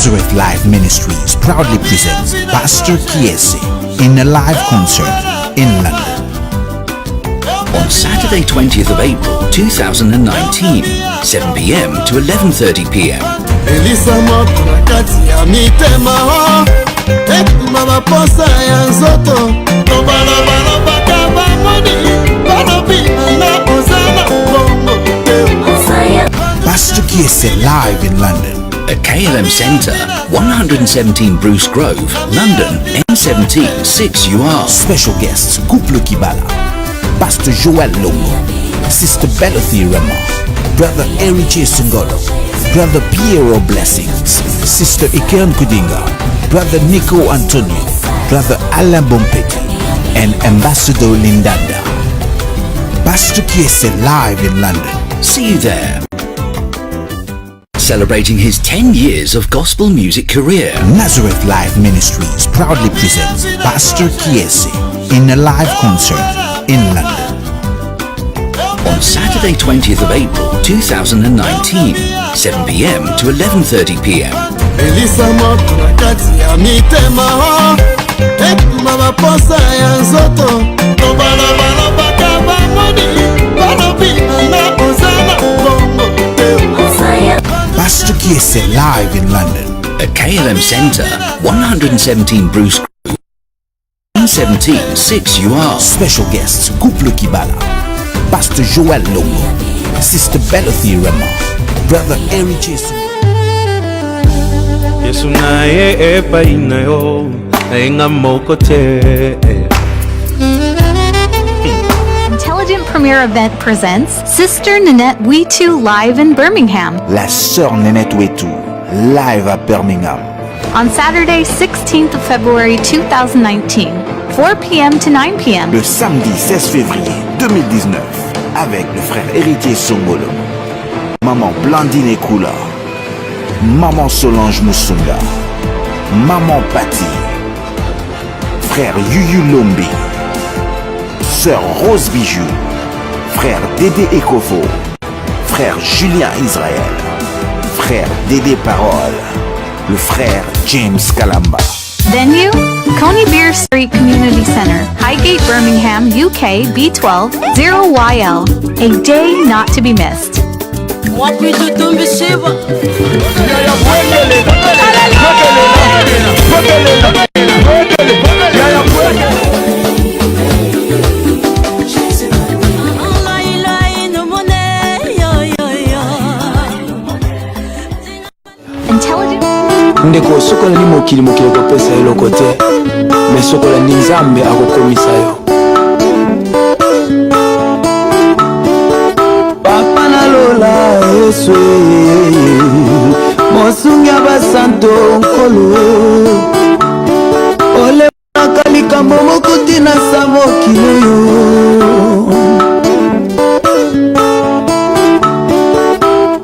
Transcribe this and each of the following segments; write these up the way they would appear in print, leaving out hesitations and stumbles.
Nazareth Life Ministries proudly presents Pastor Kiese in a live concert in London. On Saturday, 20th of April 2019, 7 p.m. to 11:30 p.m. Elisa moto na kati ya mitema etumba baposa ya nzoto tobalabalobaka bamoni balobi na oza na bongo te. Pastor Kiese live in London. At KLM Centre, 117 Bruce Grove, London, N17 6UR. Special guests Couple Kibala, Pastor Joel Longo, Sister Belothy Rema, Brother Eriche Sungolo, Brother Piero Blessings, Sister Ikern Kudinga, Brother Nico Antonio, Brother Alain Bompeti, and Ambassador Lindanda. Pastor Kiese live in London. See you there. Celebrating his 10 years of gospel music career. Nazareth Life Ministries proudly presents Pastor Kiese in a live concert in London. On Saturday, 20th of April 2019, 7 p.m. to 11:30 p.m. Elisa moto na kati ya mitema etumba baposa ya nzoto tobalabalobaka bamoni balobi na oza na bongo te. Pastor Kiese live in London. At KLM Centre, 117 Bruce Grove, N17 6UR. Special guests Couple Kibala, Pastor Joel Longo, Sister Belothy Rema, Brother Eriche Sungolo. Yesu na ye epai na yo nayenga moko te. Intelligent Premier Event presents Sister Nanette Wetu live in Birmingham. La sœur Nenette Wetu, live à Birmingham. On Saturday, 16th of February 2019, 4 p.m. to 9 p.m. Le samedi 16 février 2019, avec le frère Héritier Songolo, Maman Blandine Ekula, Maman Solange Musunga, Maman Patty, frère Yuyu Lombi, Sœur Rose Bijou, frère Dédé Ekofo, frère Julien Israël, frère Dédé Parole, le frère James Kalamba. Venue, Coney Beer Street Community Center, Highgate, Birmingham, UK, B12 0YL. A day not to be missed. Wapi tutumbishiwa? Intelligent. Ndeko, soki olandi mokili, mokili ekopesa eloko te, me soki olandi Nzambe, akokomisa yo. Papa na lola, Yesu mosungi ya basanto, Nkolo, olemaka likambo moko te na sa mokili oyo.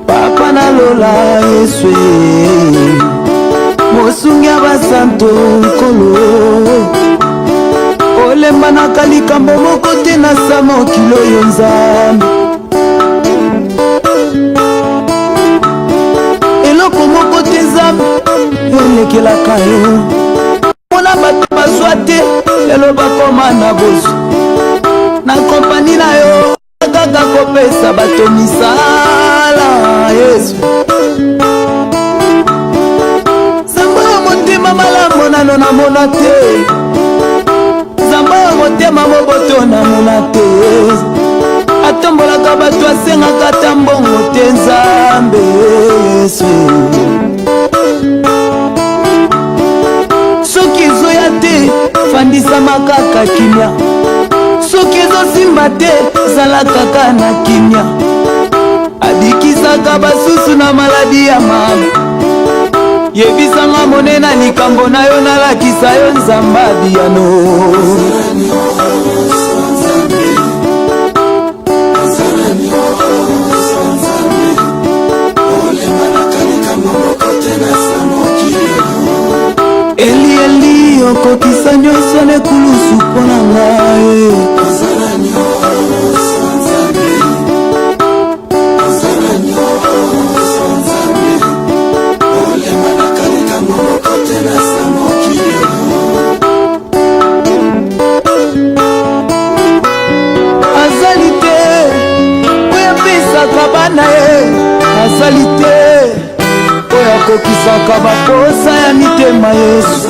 Papa na lola, Yesu mosungi ya basanto, Nkolo, olembanaka likambo moko te na sa mokili oyo. Nzambe, eloko moko te, Nzambe, elekelaka yo. Mpona bato bazwa te, lelo bakoma na bozwi na kompani na yo, kaka kopesa bato misala. Yesu, Nzambe oyo motema malamu nano namona te, Nzambe oyo motema moboto namona te, atombolaka bato, asengaka ata mbongo te. Nzambe Yesu, soki ezoya te, fandisama kaka kimia. Soki ezosimba te, zala kaka na kimia. Abikisaka basusu na maladi ya mama. Yebisanga monena likambo na yo, nalakisa yo Nzambe abiyano. Eli, Eli, okokisa nyonso na ekulusu mpo na ngai. Okokisaka baposa ya mitema Yesu.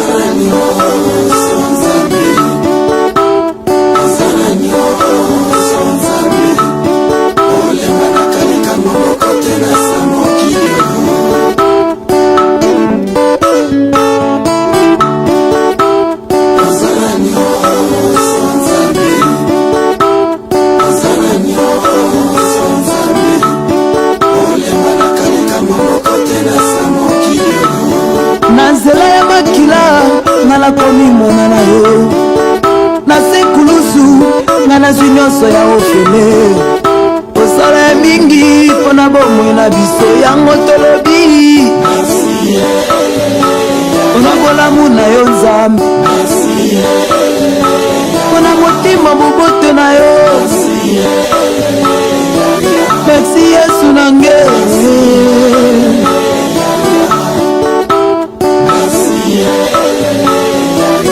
Na nzela ya makila nga nakomi mona na yo, na sekulusu nga nazwi nyonso ya ofele. Osala ya mingi mpo na bomoi na biso, yango tolobi mpona bolamu na yo Nzambe, mpona motema boboto na yo. Merci Yesu na nge.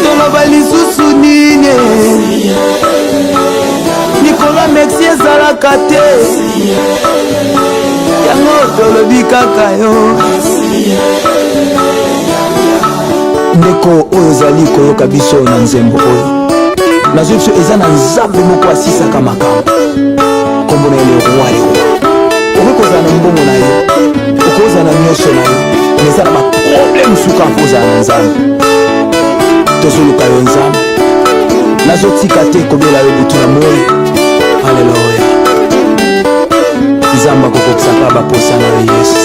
Toloba lisusu nini? Likolo ya merci ezalaka te, yango tolobi kaka yo. Ndeko oyo ozali koyoka biso na nzembo oyo, nazwi biso eza na Nzambe moko asisaka makambo, nkombo na ye le roi le roi. Okoki kozala na mbongo na yo, okozala na nyonso na yo, mais eza na baproblème suka kozala na Nzambe. Tozoluka yo Nzambe, nazotika te kobela yo butu na moi. Aleluya, Nzambe akokokisaka baposa na yo Yesu.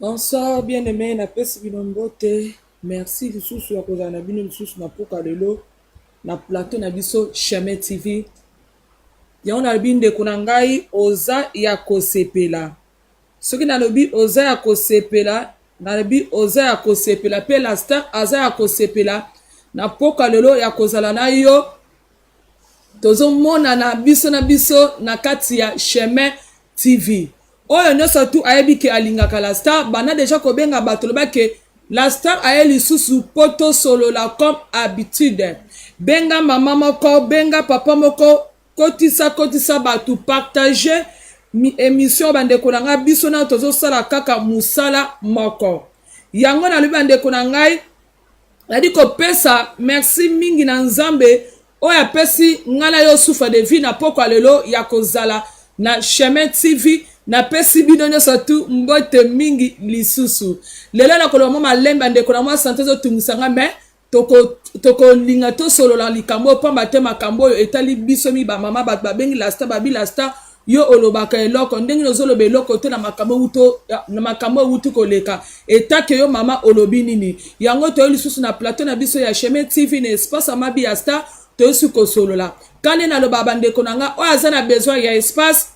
Bonsoir bien aimé, napesi bino mbote. Merci lisusu ya kozala na bino lisusu na poka lelo na plateau na biso Chemin TV. Yango nalobi ndeko na ngai oza ya kosepela. Soki nalobi oza ya kosepela, nalobi oza ya kosepela pe la star aza ya kosepela na poka lelo ya kozala na yo. Tozomonana biso na biso na kati ya Chemin TV. Oyo nyonso tu ayebi ke alingaka la star, banda deja kobenga bato, loba ke la star aye lisusu po tosolola comme habitude. Benga mama moko, benga papa moko, kotisa kotisa bato, partage émission bandeko na ngai. Biso na tozosala kaka mosala moko. Yango nalobi bandeko na ngai, nadi kopesa merci mingi na Nzambe oyo apesi ngai na yo souffle de vie na pokwa lelo ya kozala na Chemin TV. Napesi bino nyonso tu mbote mingi lisusu lelo. Nakoloba mwa malembe, ndeko na mwa sante ezotungisa ngai, mais tokolinga tosolola likambo oyo, pamba te makambo oyo etali biso mi bamama. Bato babengi la star, babi la star, yo olobaka eloko ndenge ozoloba eloko te na makambo ewuti koleka etake yo mama olobi nini. Yango toyo lisusu na plateau na biso ya Chemin TV na espace ya Mabi ya Star, toyosi kosolola kane. Naloba bandeko na nga oyo aza na besoin ya espace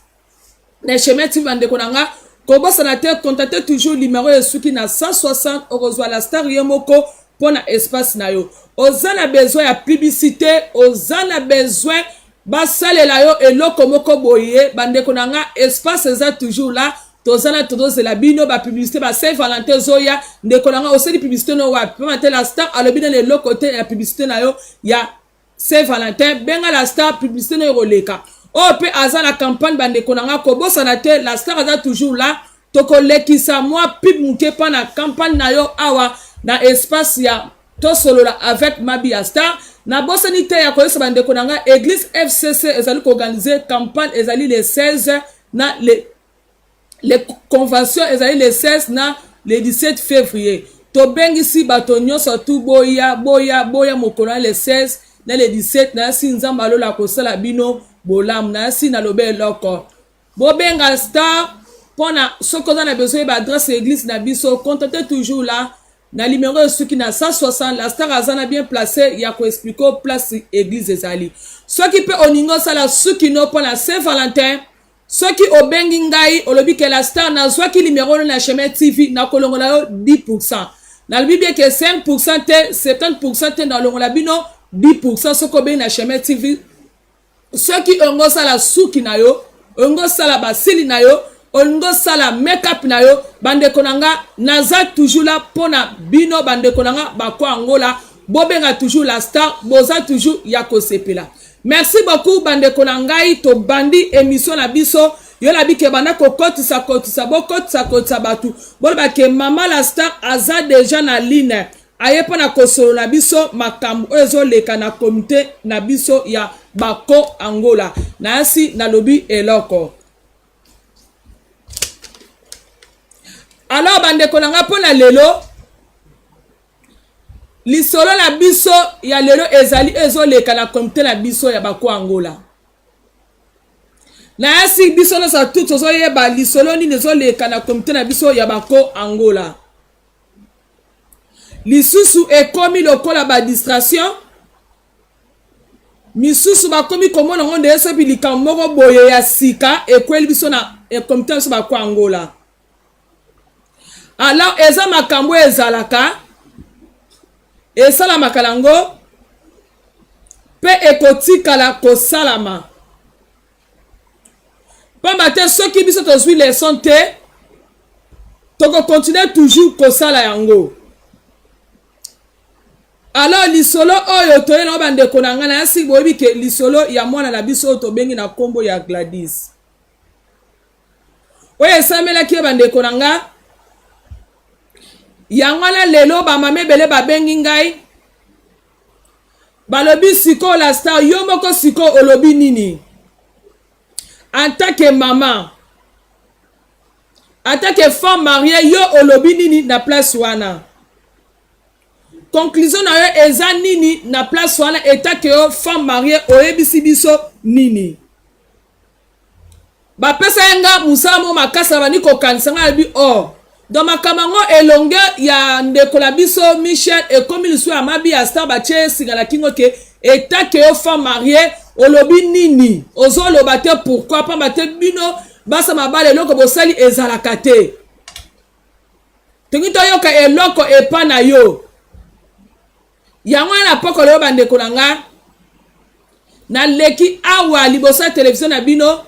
na Chemin TV, bandeko na nga, kobosana te, contacte toujours numéro esuki na 160, okozwa la star ye moko mpo na espace na yo. Oza na besoin ya publicité, oza na besoin basalela yo eloko moko boye, bandeko na nga, espace eza toujours là. Toza na tozozela bino bapublicité ba Saint Valentin ezoya. Ndeko na nga, osali publicité no wapi? Pamba te la star alobi nano eloko te ya publicité na yo ya Saint Valentin. Benga la star, publicité no ekoleka. Oyo mpe aza na campagne, bandeko na nga, kobosana te, la star aza toujours là, tokolekisa mwa pub moke mpo na campagne na yo awa na espace ya Tosolola avec Mabi ya Star. Nabosani te ya koyebisa bandeko na ngai, église FCC ezali koorganize campagne, ezali le 16 na le convention ezali le 16 na le 17 février. Tobengisi bato nyonso tu, boya boya boya mokolo na le 16 na le 17. Nayasi Nzambe alola kosala bino bolamu. Nayasi naloba eloko, bobenga star mpona soki oza na besoin yeba adresse ya église na biso, contacte toujours là na numéro esuki na 160. La star aza na bien placé ya koexplike place église ezali. Soki mpe oningi osala suki no mpo na Saint Valentin, soki obengi ngai, olobi ke la star, nazwaki numéro no na Chemin TV, nakolongola yo 10. Nalobi bien ke 5 te, 70 te, nalongola bino 10 soki obengi na Chemin TV. Soki ongo osala suki na yo, ongo osala basili na yo. Olingi osala make up na yo, bandeko na nga naza toujours là pona bino bandeko na nga bako Angola, bobenga toujours la star, boza toujours ya kosepela. Merci beaucoup bandeko na ngai, tobandi emission na biso. Yo na bike banda kokotisa kotisa bokotisa kotisa bato boloba ke mama la star aza deja na ligne aye mpo na kosolola na biso makambo oyo ezoleka na komite na biso ya bako Angola. Nayasi nalobi eloko. Alors bandeko na ngai, mpo na lelo lisolo na biso ya lelo ezali ezoleka na komite na biso ya bako Angola. Nayasi biso nyonso tu tozoyeba lisolo nini ezoleka na komite na biso ya bako Angola. Lisusu ekomi lokola ba distraction misusu bakomi komona ngo ndeye soki likambo moko boye ya sika ekweli biso na komite na biso bako Angola. Alors eza makambo ezalaka esalamaka nango mpe ekotikala kosalama pamba te soki biso tozwi leçon te tokokontinue toujours kosala yango. Alors lisolo oyo toye nango bandeko na ngai nayasi boyebi ke lisolo ya mwana na biso oyo tobengi na nkombo ya Gladys oyo esamelaki ye bandeko na nga yango wana lelo bamama ebele babengi ngai balobi sikoyo la star yo moko sikoyo olobi nini en tant que mama en tant que femme mariée yo olobi nini na place wana conclusion na yo eza nini na place wana etant que yo femme mariée oyebisi biso nini Bapesa ye nga mosala moko makasi abandi kokanisa nga alobi oh donc makambo yango elongue ya ndeko na biso Michel ekomi lisusu ya mabi ya star batie ye singa na kingo ke etake yo femme mariée olobi nini ozoloba te pourquoi pamba te bino basa mabala eloko bosali ezalaka te toki toyoka eloko epa na yo Yango wana na pokolo oyo bandeko na nga, naleki awa liboso ya televizio na bino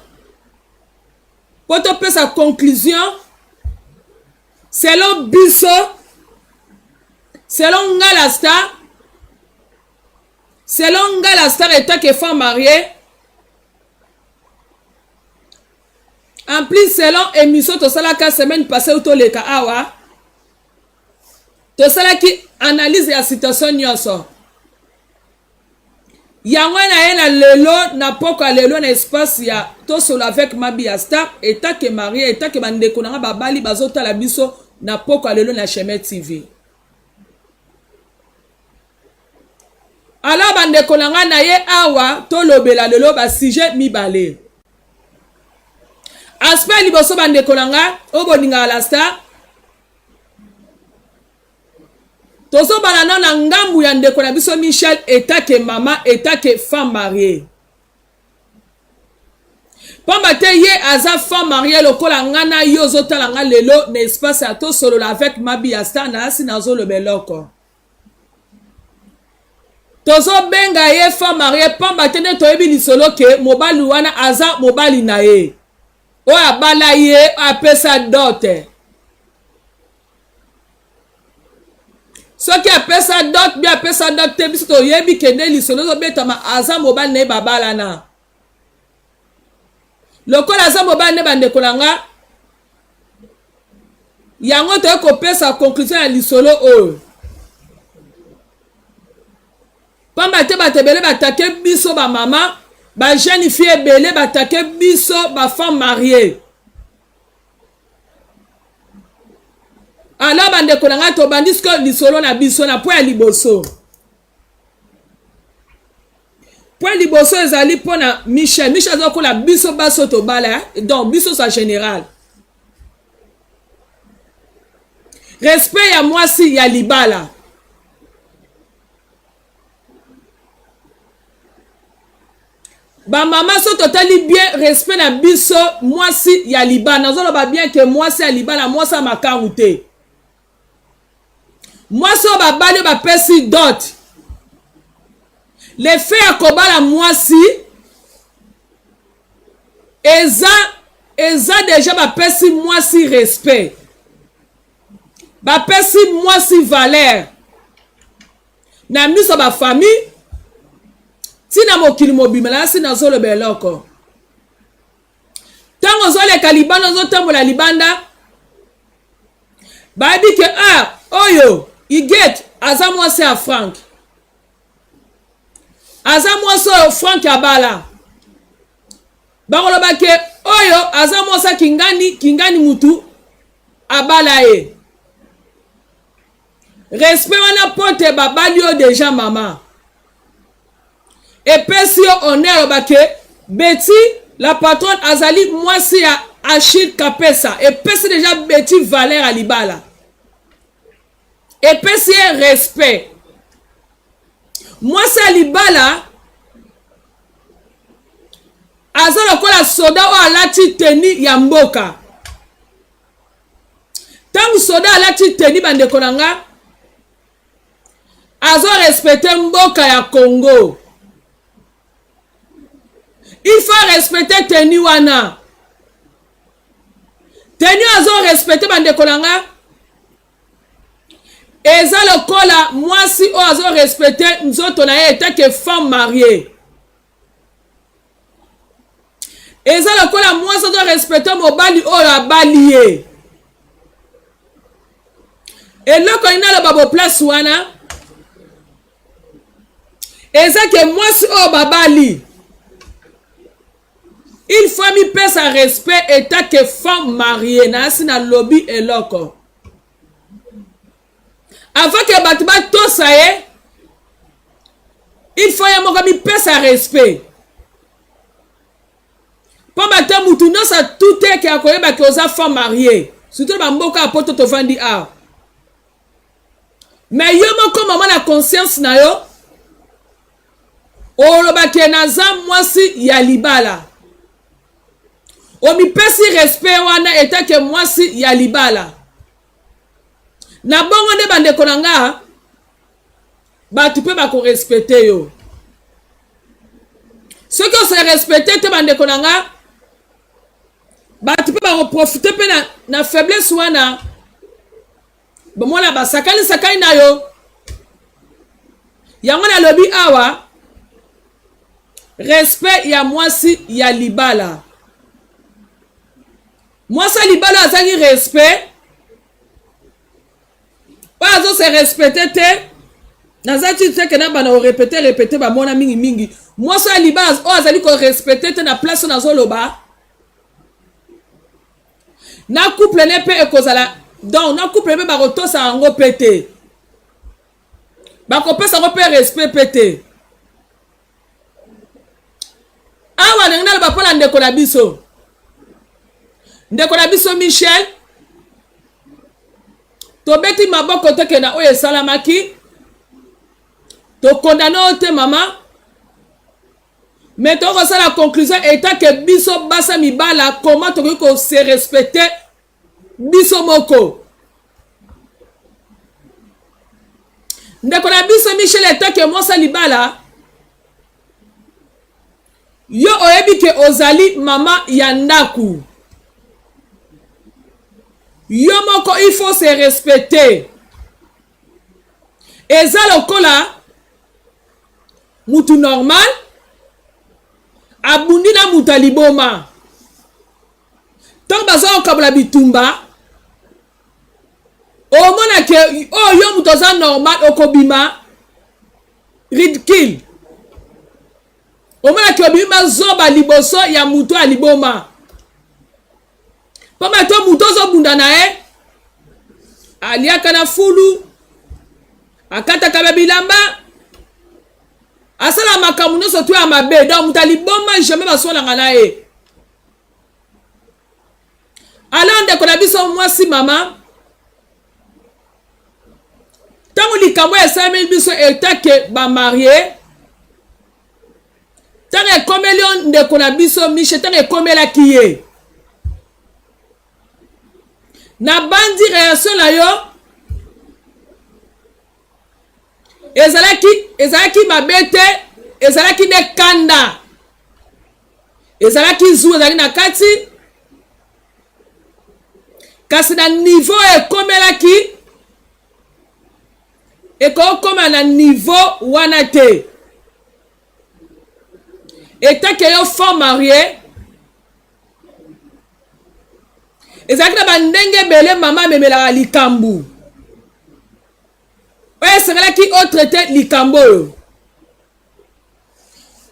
mpo topesa conclusion selon biso, selon nga la star, selon nga la star etant que femme mariée, en plus selon émission tosalaka semaine passée ou toleka awa Tosalaki analyse ya situation nyonso. Yango na ye na lelo na poko ya lelo na espace ya tosolo avec Mabiya Star etant que marié etant que bandeko na nga babali bazotala biso na poko ya lelo na Chemin TV. Alors bandeko na nga na ye awa tolobela lelo ba sujet mibale. Aspect liboso bandeko na nga oyo bolingaka la star tozobala nao na ngambu ya ndeko na biso Michel etake mama etake femme mariée pamba te ye aza femme mariée lokola nga na yo ozotala nga lelo na espace ya tosolola avec Mabiya Star na asi nazoloba eloko tozobenga ye femme mariée pamba te nde toyebi lisolo ke mobali wana aza mobali na ye oyo abala ye apesa dote soki apesa dot bi apesa dot te biso toyebi kende lisolo ezobetama aza mobali na ye babalana lokola aza mobali nde bandeko na nga yango toye kopesa conclusion ya lisolo oyo pamba te bato ebele batake biso bamama bajeune fille ebele batake biso bafemme marie alors bandeko na ngai tobandi sikoyo lisolo na biso na po ya liboso point liboso ezali mpo na michel michel aza lokola biso baso tobala donc biso sa général respect ya mwasi ya libala bamama so totali bien respect na biso mwasi ya libala nazoloba bien ke mwasi ya libala mwasi ya makangu te mwasi oyo babali oyo bapesi dot le fait ya kobala mwasi eza eza deja bapesi mwasi respect, bapesi mwasi valeur na miso ya bafamille ntina mokili mobimba. Nayasi nazoloba eloko, ntango ozoleka libanda, ozotambola libanda, bayebi ke ah, oyo Iget aza mwasi ya Frank, aza mwasi oyo Frank abala. Bakoloba ke oyo aza mwasi ya Kingani, Kingani mutu abala ye. Respect wana mpo te babali yo deja mama, epesi yo honneur bake Betty la patronne azali mwasi ya Achille Kapesa. Epesi deja Betty valeur ya libala, epesi ye respect. Mwasi ya libala aza lokola soda oyo alati teni ya mboka. Ntango soda alati teni, bandeko na nga, azo respecte mboka ya Congo. Il faut respecter teni wana, teni azo respecte. Bandeko na nga, eza lokola mwasi oyo azo respecte nzoto na ye etake femme mariée. Eza lokola mwasi azo respecte mobali oyo abali ye. Eloko nini naloba boplace wana eza ke mwasi oyo babali, il faut mipesa respect etake femme mariée. Nayasi nalobi eloko, avant ke bato batosa ye, il faut ye moko mipesa respect, mpo bato mutu nyonso atu te ke akoyeba ke oza femme mariée, surtout na bamboka ya poto tovandi awa. Mais yo moko mama, na conscience na yo, olobake naza mwasi ya libala. Omipesi respect wana etake mwasi ya libala. Na bongo nde, bandeko na nga, bato mpe bakorespecte yo. Soki ose respecte te, bandeko na nga, bato mpe bakoprofite mpe na faiblesse wana, bomona basakani sakani na yo. Yango nalobi awa, respect ya mwasi ya libala. Mwasi ya libala azangi respect, oyo azose respecte te, naza ti teke na bana korepete repete. Bamona mingimingi mwasi ya libala oyo azali korespecte te na place oyo nazoloba, na couple ne mpe ekozala, donc na couple mpe bakotosa yango mpe te, bakopesa yango mpe respect mpe te. Awa ndenge naloba mpo na ndeko na biso, ndeko na biso Michel, tobeti maboko teke na oyo esalamaki. Tokondane oyo te mama, mais tokosala conclusion etake biso basa mibala, comment tokoki kose respecte biso moko. Ndeko na biso Michel, etake mwasa libala, yo oyebi ke ozali mama ya ndako, yo moko il faut se respecter. Eza lokola mutu normal abundi na mutu ya liboma. Ntango baza kokabola bitumba, omona ke oyo yo moto aza normal okobima ridicule. Omona ke obimi mazoba liboso ya moto ya liboma, mpo bato moto ozobunda na ye aliaka na fulu, akataka ba bilamba, asala makambo nyonso to ya mabe. Donc moto ya liboma jamais baswanaka na ye. Alors ndeko na biso mwasi mama, ntango likambo esalemeli biso etake bamarie, ntango ekomeli yo ndeko na biso Mishe, ntango ekomelaki ye, nabandi réaction na yo ezalaki mabe te, ezalaki nde kanda, ezalaki zu, ezalaki na kati. Kasi na niveau ekomelaki, ekokoma na niveau wana te. Etake yo femme mariée, ezalaki na bandenge ebele mama amemelaka likambo oyo esengelaki otraite likambo oyo.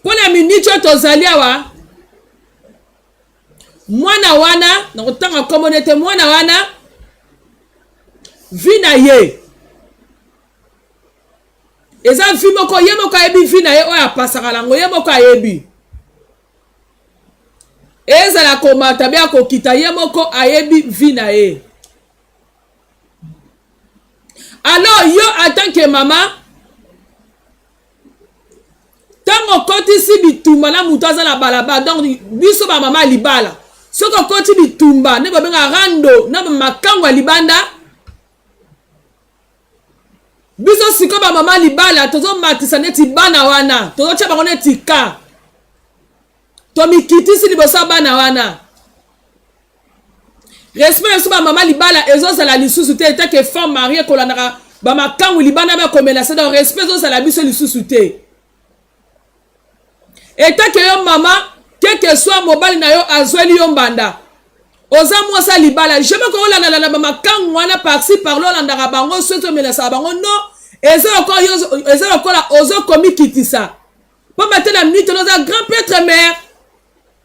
Mpo na miniti oyo tozali awa, mwana wana nakotanga nkombo ne te, mwana wana vi na ye eza vi moko ye moko ayebi vi na ye oyo apasaka nango ye moko ayebi ezala komata be akokita ye moko ayebi vi na ye. Alors yo en tant que mama, ntango okotisi bitumba na moto aza na balabala, donc biso bamama ya libala, soki okoti bitumba nde babenga rando na makango ya libanda, biso sikoyo bamama libala tozomatisa neti bana wana, tozotya bango neti ka, tomikitisi liboso ya bana wana. Respect na biso ba mama libala ezozala lisusu te, etake femme marie kolandaka bamakangu libanda bakomela se, donc respect ezozala biso lisusu te. Etake yo mama, keke soit mobali na yo azweli yo mbanda, oza mwasi ya libala, jamais kolandalanda bamakangu wana par-ci par-là, olandaka bango soki omelasaka bango non, eza lokola ozokomikitisa pamba te na minute oza grand prêtre mère.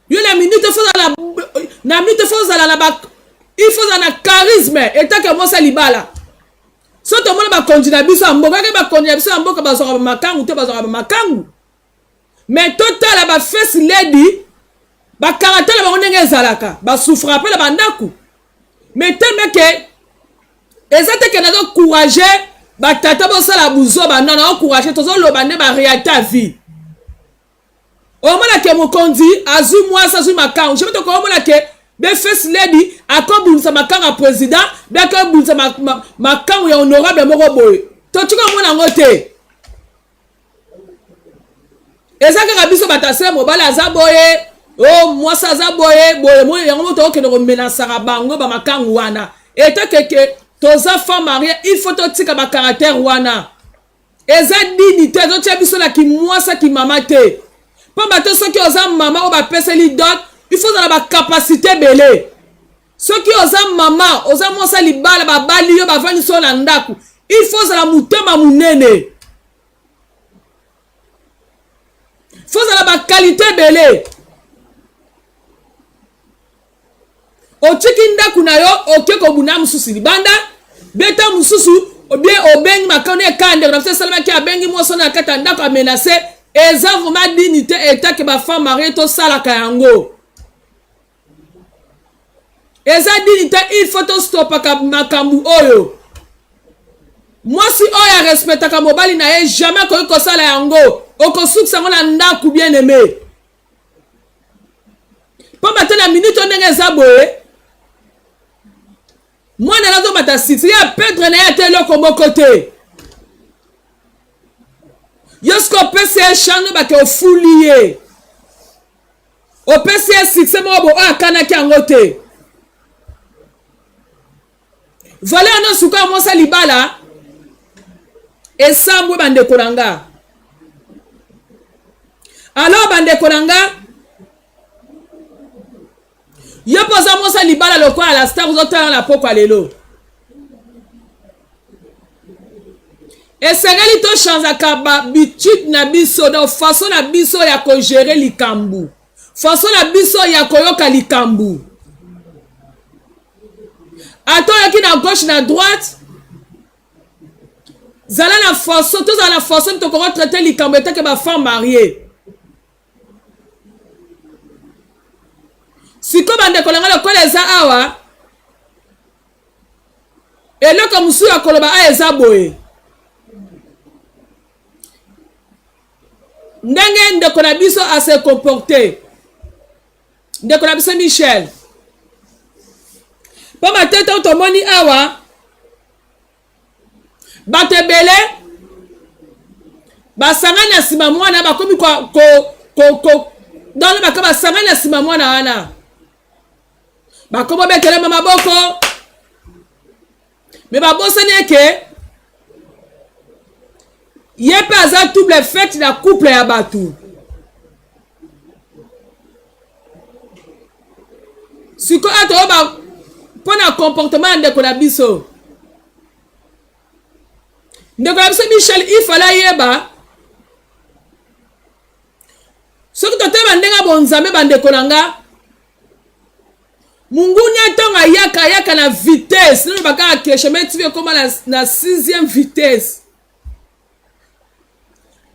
Yo na minute faut ozala na minute faut ozala na ba il faut ozala na charisme etake mwasi ya libala. So tomona bakonzi na biso ya mboka, kaka bakonzi na biso ya mboka bazwaka bamakangu te, bazwaka bamakangu, mais totala ba first lady bakaratala bango ndenge ezalaka, basouffra mpe na bandako, mais tellement ke eza te ke nazo courage batata bosala buzoba, non, nazo courage, tozoloba nde ba réalité ya vie. Omona ke mokonzi azwi mwasi azwi makangu, je tokoki omona ke be first lady akobundisa makangu ya président, be akobundisa makangu ya honorable moko boye, totika omona yango te. Eza kaka biso bato ase mobali aza boye, o mwasi aza boye boye, moyo yango moto okende komenasaka bango bamakangu wana. Etake ke toza femme mariée, il faut totika bacaractère wana. Eza dini te, ezotia biso na kimwasa kimama te. Pamba te soki oza mama oyo bapeseli dot, il faut ozala bacapacité ebele. Soki oza mama, oza mwasi libala, babali yo, bavandisi yo na ndako, il faut ozala motema monene, faut ozala bakalite ebele. Otiki ndako na yo, oke kobunda mosusu libanda, beta mosusu obie obengi makambo eka ndeko na biso esalemaki, abengi mwasi na kati ya ndako amenace. Eza vraiment dignité etake ba femme mariée tosalaka yango, eza dignité. Il faut tostopaka makambo oyo. Mwasi oyo arespectaka mobali na ye jamais akoki kosala yango, okosukisa yango na ndako, bien aimé. Pamba te na minute oyo ndenge eza boye, mwana nazomata siti ye apedre na ye ata eloko moko te. Yo soki opesi ye change, bake ofuli ye, opesi ye succès moko bo oyo akanaki yango te. Valeur nyonso suka mwasi ya libala esambwe, bandeko na nga. Alors bandeko na nga, yo mpo oza mwasi ya libala lokola la star, ozotala na pokwa lelo, esengeli tochangeaka bahabitude na biso, donc façon na biso ya kogere likambo, façon na biso ya koyoka likambo. Ata oyoki na gauche na droite, zala na façon, tozala na façon tokoki traite likambo etake bafemme mariée. Sikoyo bandeko na ngai, lokola eza awa, eloko mosusu ya koloba awa eza boye, ndenge ndeko na biso ase comporte, ndeko na biso Michel, mpo te ntango tomoni awa bato ebele basangani na nsima mwana, bakomi ko, ko, ko, ko, donc baka basangani na nsima mwana wana, bakomi obetelema maboko. Me babosani eke ye mpe aza double fete na couple ya bato. Sikoyo toyoba mpo na comportement ya ndeko na biso. Ndeko na biso Michel, il fallait ayeba soki totema ndenge ya bonzambe bandeko na nga mungunia ntango ayaka ayaka na vitesse nano bakaka ke chemin tv ekoma na, na sixième vitesse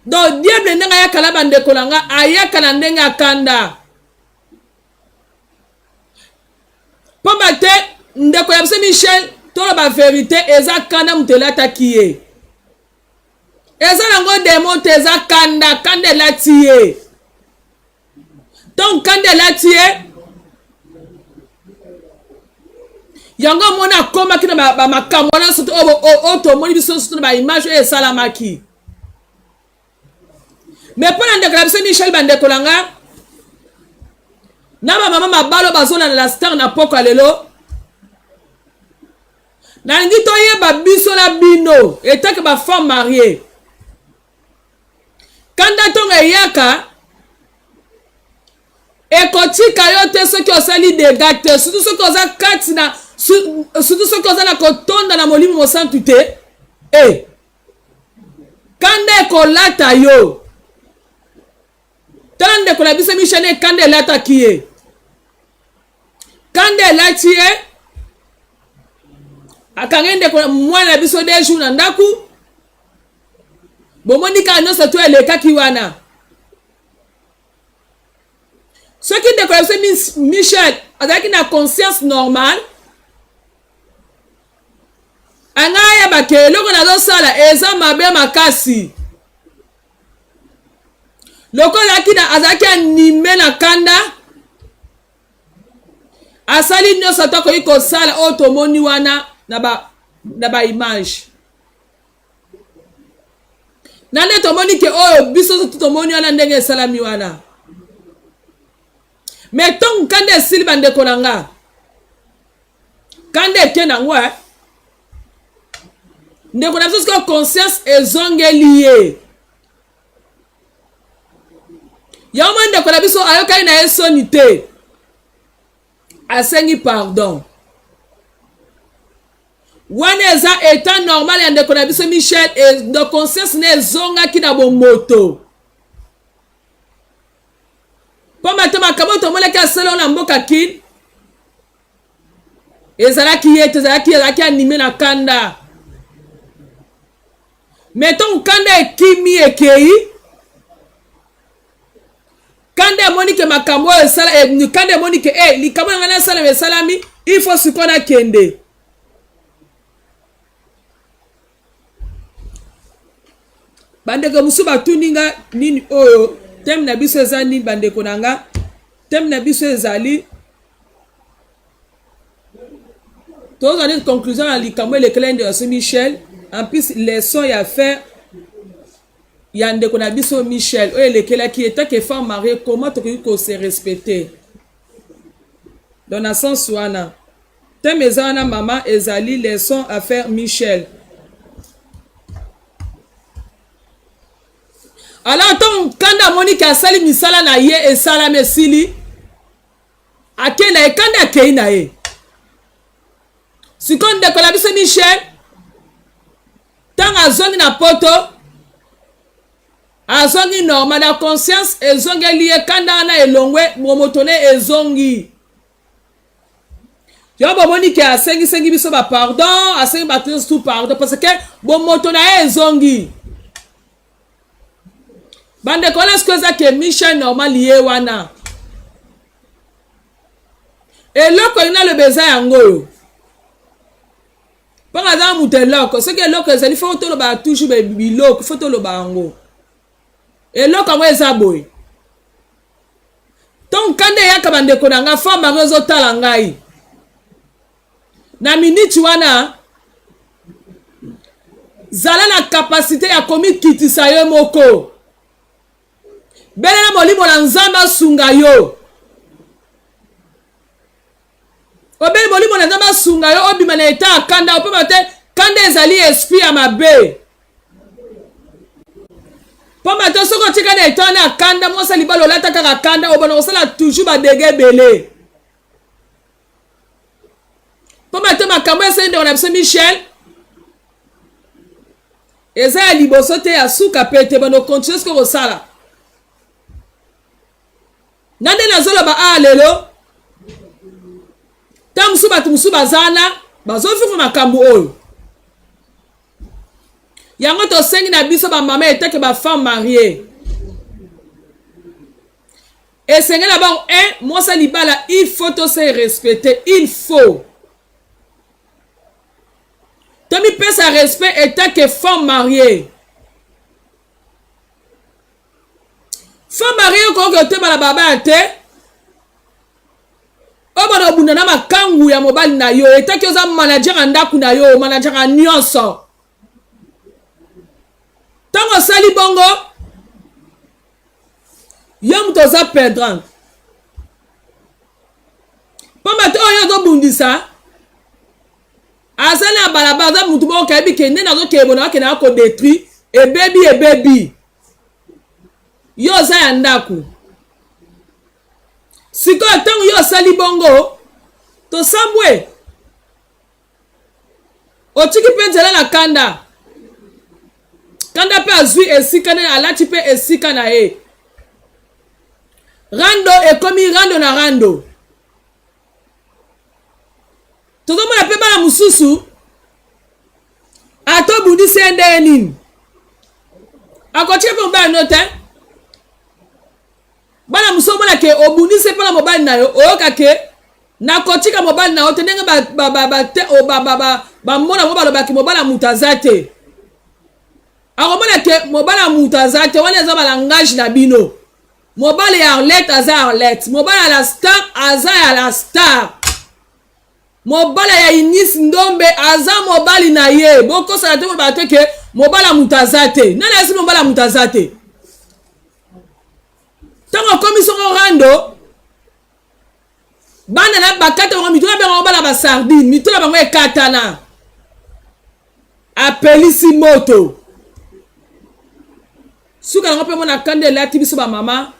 donc diable ndenge ayaka na bandeko na nga ayaka na ndenge akanda pamba te ndeko ya biso michel toloba verite eza kanda moto elataki ye eza nango demo te eza kanda kanda elati ye ntango kanda elati ye yango omoni akomaki na bamakambo wana nyonso oyo tomoni biso nyonso na baimage oyo esalamaki me mpo na ndeko na biso michel bandeko na nga na bamama mabalo bazolanda la star na pokwa lelo nalingi toyeba biso na bino etake bafemme marie kanda ntongo eyaka ekotika yo te soki osali dega te surtout soki oza kati na surtout soki oza na kotonda na molimo mosantu te e eh. Kanda ekolata yo. Tala ndeko na biso Michel kanda elataki ye. Kanda elati ye. Akangi ndeko mwana na biso deux jours na ndaku. Bomoni kaka nyonso to elekaki wana. Soki ndeko na biso Michel azalaki na conscience normale Anga ayeba ke eloko nazosala eza mabe makasi. Lokola azalaki na azalaki anime na kanda, asali nyonso ata akoki kosala oyo tomoni wana na ba na ba image. Na nde tomoni ke oyo biso nyonso tomoni wana ndenge esalami wana. Me ntango kanda esili bandeko na nga kanda eke nango eh? ndeko na biso sikoyo conscience ezongeli ye yango mwa ndeko na biso ayokaki na ye soni te asengi pardon wana eza etat normal ya ndeko na biso michel e, do conscience na ezongaki na bomoto mpamba te makambo tomonaki asala na mboka kin ezalaki ye te ezalaki ezalaki anime na kanda me ntango kanda ekimi ekei kanda emoni ke makambo oyo esala eh, kanda emoni ke eh, likambo na ngai nasalama esalami il faut sikoyo nakende bandeko mosusu batuni nga nini oyo teme na biso eza nini bandeko na nga teme na biso ezali tozwa neti conclusion na likambo elekela ndeko na michel en plus leçon ya faire ya ndeko na biso michel oyo elekelaki ye take femme marie comment tokoki ko se respecter donc na sens wana thème eza wana mama ezali leçon à faire michel alors ntango nkanda amoni ke asali misala na ye esalami esili Ake na ye kanda akei na ye. Sikoyo ndeko na biso Michel ntango azongi na poto azongi normal na conscience ezongeli ye kanda wana elongwe momoto ne ezongi yo bomoni ke asengisengi biso ba pardon asengi bato nyonso tout pardon parce que bomoto na ye ezongi bandeko wana sikoyo eza ke michel normal ye wana eloko elingi naloba eza yango oyo mpo aza moto eloko soki eloko ezali fo toloba toujours biloko fo toloba yango eloko yango eza boye ntongo nkanda eyaka bandeko na ngai femme yango ezotala ngai Na minute wana zala na capacité ya komikitisa yo moko. Belela molimo na Nzambe asunga yo. Obeli molimo na Nzambe asunga yo obima na etat ya kanda opema te. Kanda ezali esprit ya mabe. Pamba te soki otika na etat na kanda, mwasi ya libala olata kaka kanda, obanda kosala toujours ba dégâts ebele. Pamba te makambo esali ndeko na biso Michel eza ya liboso te, ya suka pe te, bando continuer soki kosala. Nga nde nazoloba awa lelo, ntango mosusu bato mosusu baza wana bazovivre makambo oyo. Yango tosengi na biso bamama etake bafemme marie, esengeli na bango un mwasi ya libala il faut to se respecter, il faut tomipesa respect etake femme marie. Femme marie okoki otema na baba te, obana obunda na makangu ya mobali na yo, etaki oza manager ya ndako na yo, manager ya nyonso. Ntango osali bongo, yo moto oza perdant, pamba te oyo ozobundisa aza na balabala, aza motu moko kayebi ke nde nazokende bona akende akodetruire, ebebi ebebi, yo oza ya ndako. Sikoyo ntango yo osali bongo, tosambwe, otiki mpe nzela na kanda, kanda mpe azwi esika na ye, alati mpe esika na ye, rando ekomi rando na rando. Tozomona mpe bana mosusu ata obundisi ye ndenge nini, akotika mpe mobali no te. Bana mosusu omona ke obundisi ye mpo na mobali na yo, oyoka ke nakotika mobali na yo te, ndenge bamona bango balobaki mobali ya moto aza te, akomona ke mobali ya moto aza te. Wana eza balangage na bino. Mobali ya Arlette aza Arlette, mobali ya la star aza ya la star, mobali ya Eunice Ndombe aza mobali na ye. Bokosana te, boloba te ke mobali ya moto aza te. Nani ayesi mobali ya moto aza te? Ntango akomi soko rando, bana na bakata bango mito na bango bana ba sardine, mito na bango ekatana, apelisi moto. Suka yango mpe mona kanda elati biso ba mama.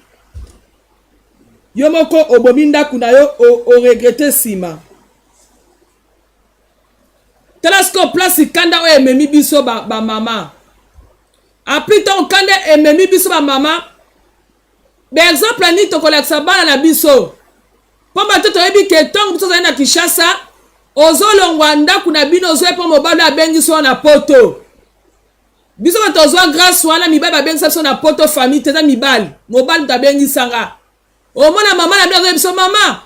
Yo moko obomi ndako na yo, oregrete nsima. Tala sikoyo place kanda oyo ememi biso ba, ba mama. Apres ntango kanda ememi biso ba mama, ba exemple nini tokolakisa bana na biso? Pamba te toyebi ke ntango biso ozali na Kinshasa, ozolongwa ndako na bino, ozoya mpo mobali oyo abengisi yo na poto. Biso bato tozwa grâce wana, mibali babengisa biso na poto, famille te, eza mibali, mobali moto abengisa nga. Omona mama na bino azoyebi biso, mama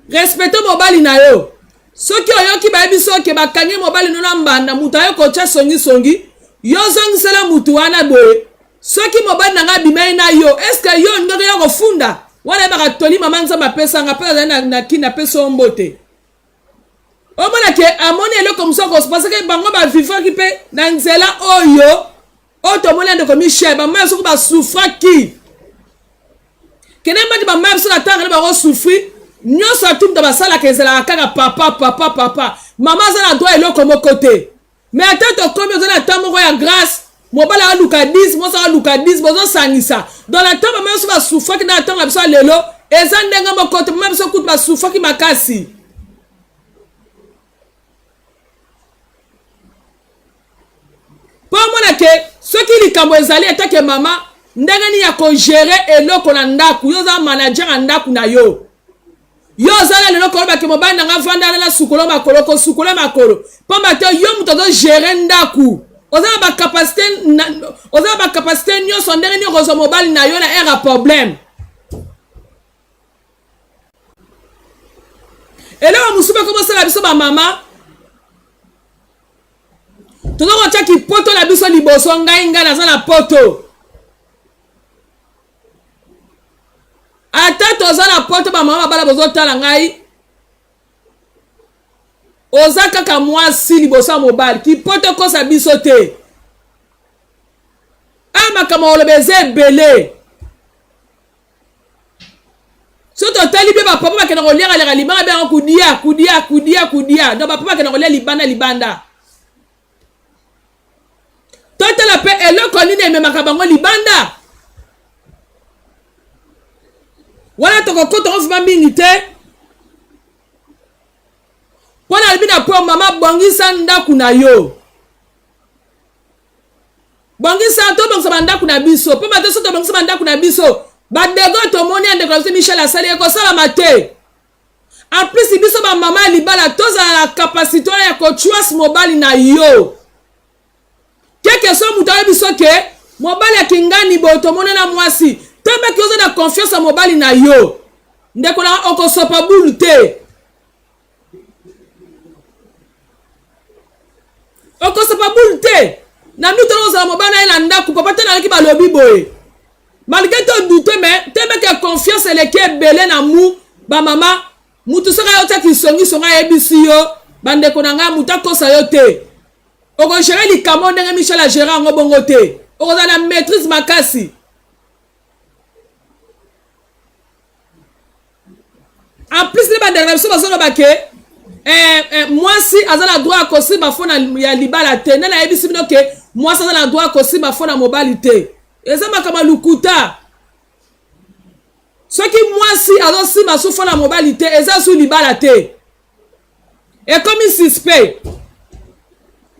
respecte mobali na yo. Soki oyoki bayebi biso ke bakangi mobali no na mbanda, moto aye kotya songisongi, yo ozongisela motu wana boye. Soki mobali na ngai abimai na yo, eske yo ndenge ya kofunda wana? Yebaka toli mama Nzambe apesanga mpe azali na, na kini, apesa yo mbote. Omona ke amoni eloko mosusu akosa, parce que bango bavivaki mpe na nzela oyo oyo tomoni ya ndeko Michel, bamama soki basufraki kende mbati, bamama biso na ntango bango sufri nyonso atumta basalaka ezalaka kaka papa papa papa, mama aza na droit eloko moko te. Mais ata tokomi oza na temps moko ya grâce, mobali aluka 10, mwasi aluka 10, bozosangisa. Donc na ntango mama biso basufraki na ntango na biso ya lelo eza ndenge moko te. Mama biso kutu basufraki makasi. Mpo omona ke soki likambo ezali etake mama, ndenge nini ya kogere eloko na ndako, yo oza manager ya ndako na yo. Yo oza na lelo koloba ke mobali na nga vanda na sukola makolo, kosukola makolo, pamba te yo moto ozo gérer ndako, oza na ba capacité, oza na ba capacité nyonso. Ndenge nini okozwa mobali na yo na aire ya problème? Eloko mosusu mpe komosala biso bamama, toza kotya kipoto na biso liboso. Ngai ngai naza na poto, ata toza na poto, bamama babala bozotala ngai, oza kaka mwasi liboso ya mobali, kipoto ekosa biso te. A makambo koloba eza ebele. So totali mpe bapapa bakenda koliaka liaka libanda, benga kudia kudia kudia kudia, donc bapapa bakenda kolia libanda libanda. Totala mpe eloko nini ememaka bango libanda. Wana tokokota ngo vraimen mingi te mpo nalobi na po mama bongisa ndako na yo bongisa tobongisa bandako na biso mpo bato so tobongisa bandako na biso badego tomoni ya ndeko na biso michel asali ekosalama te en plus biso bamama ya libala tozala na kapasite wana ya kochoise mobali na yo keke so moto ayebi so ke mobali ya kingani boye tomona na mwasi toyebaki oza na confiance ya mobali na yo ndeko na okosopa bulu te okosopa bulu te na mito ozala mobali na ye na ndako papa te nayaki balobi boye malgré to doute mais toyebaki ya confiance eleki ebele na mu bamama mutu soki ayo tia kisongisongi ayebisi yo bandeko na ngai moto akosa yo te okogere likambo ndenge michel agere yango bongo te okozala na maîtrise makasi en plus nde bandeko na biso bazoloba ke eh, eh, mwasi aza na droit ya kosimba fo ya libala te nde nayebisi bino ke mwasi aza na droit ya kosimba fo na mobali te eza makambo ya lokuta soki mwasi azosimba su fo na mobali te eza su libala te ekomi suspect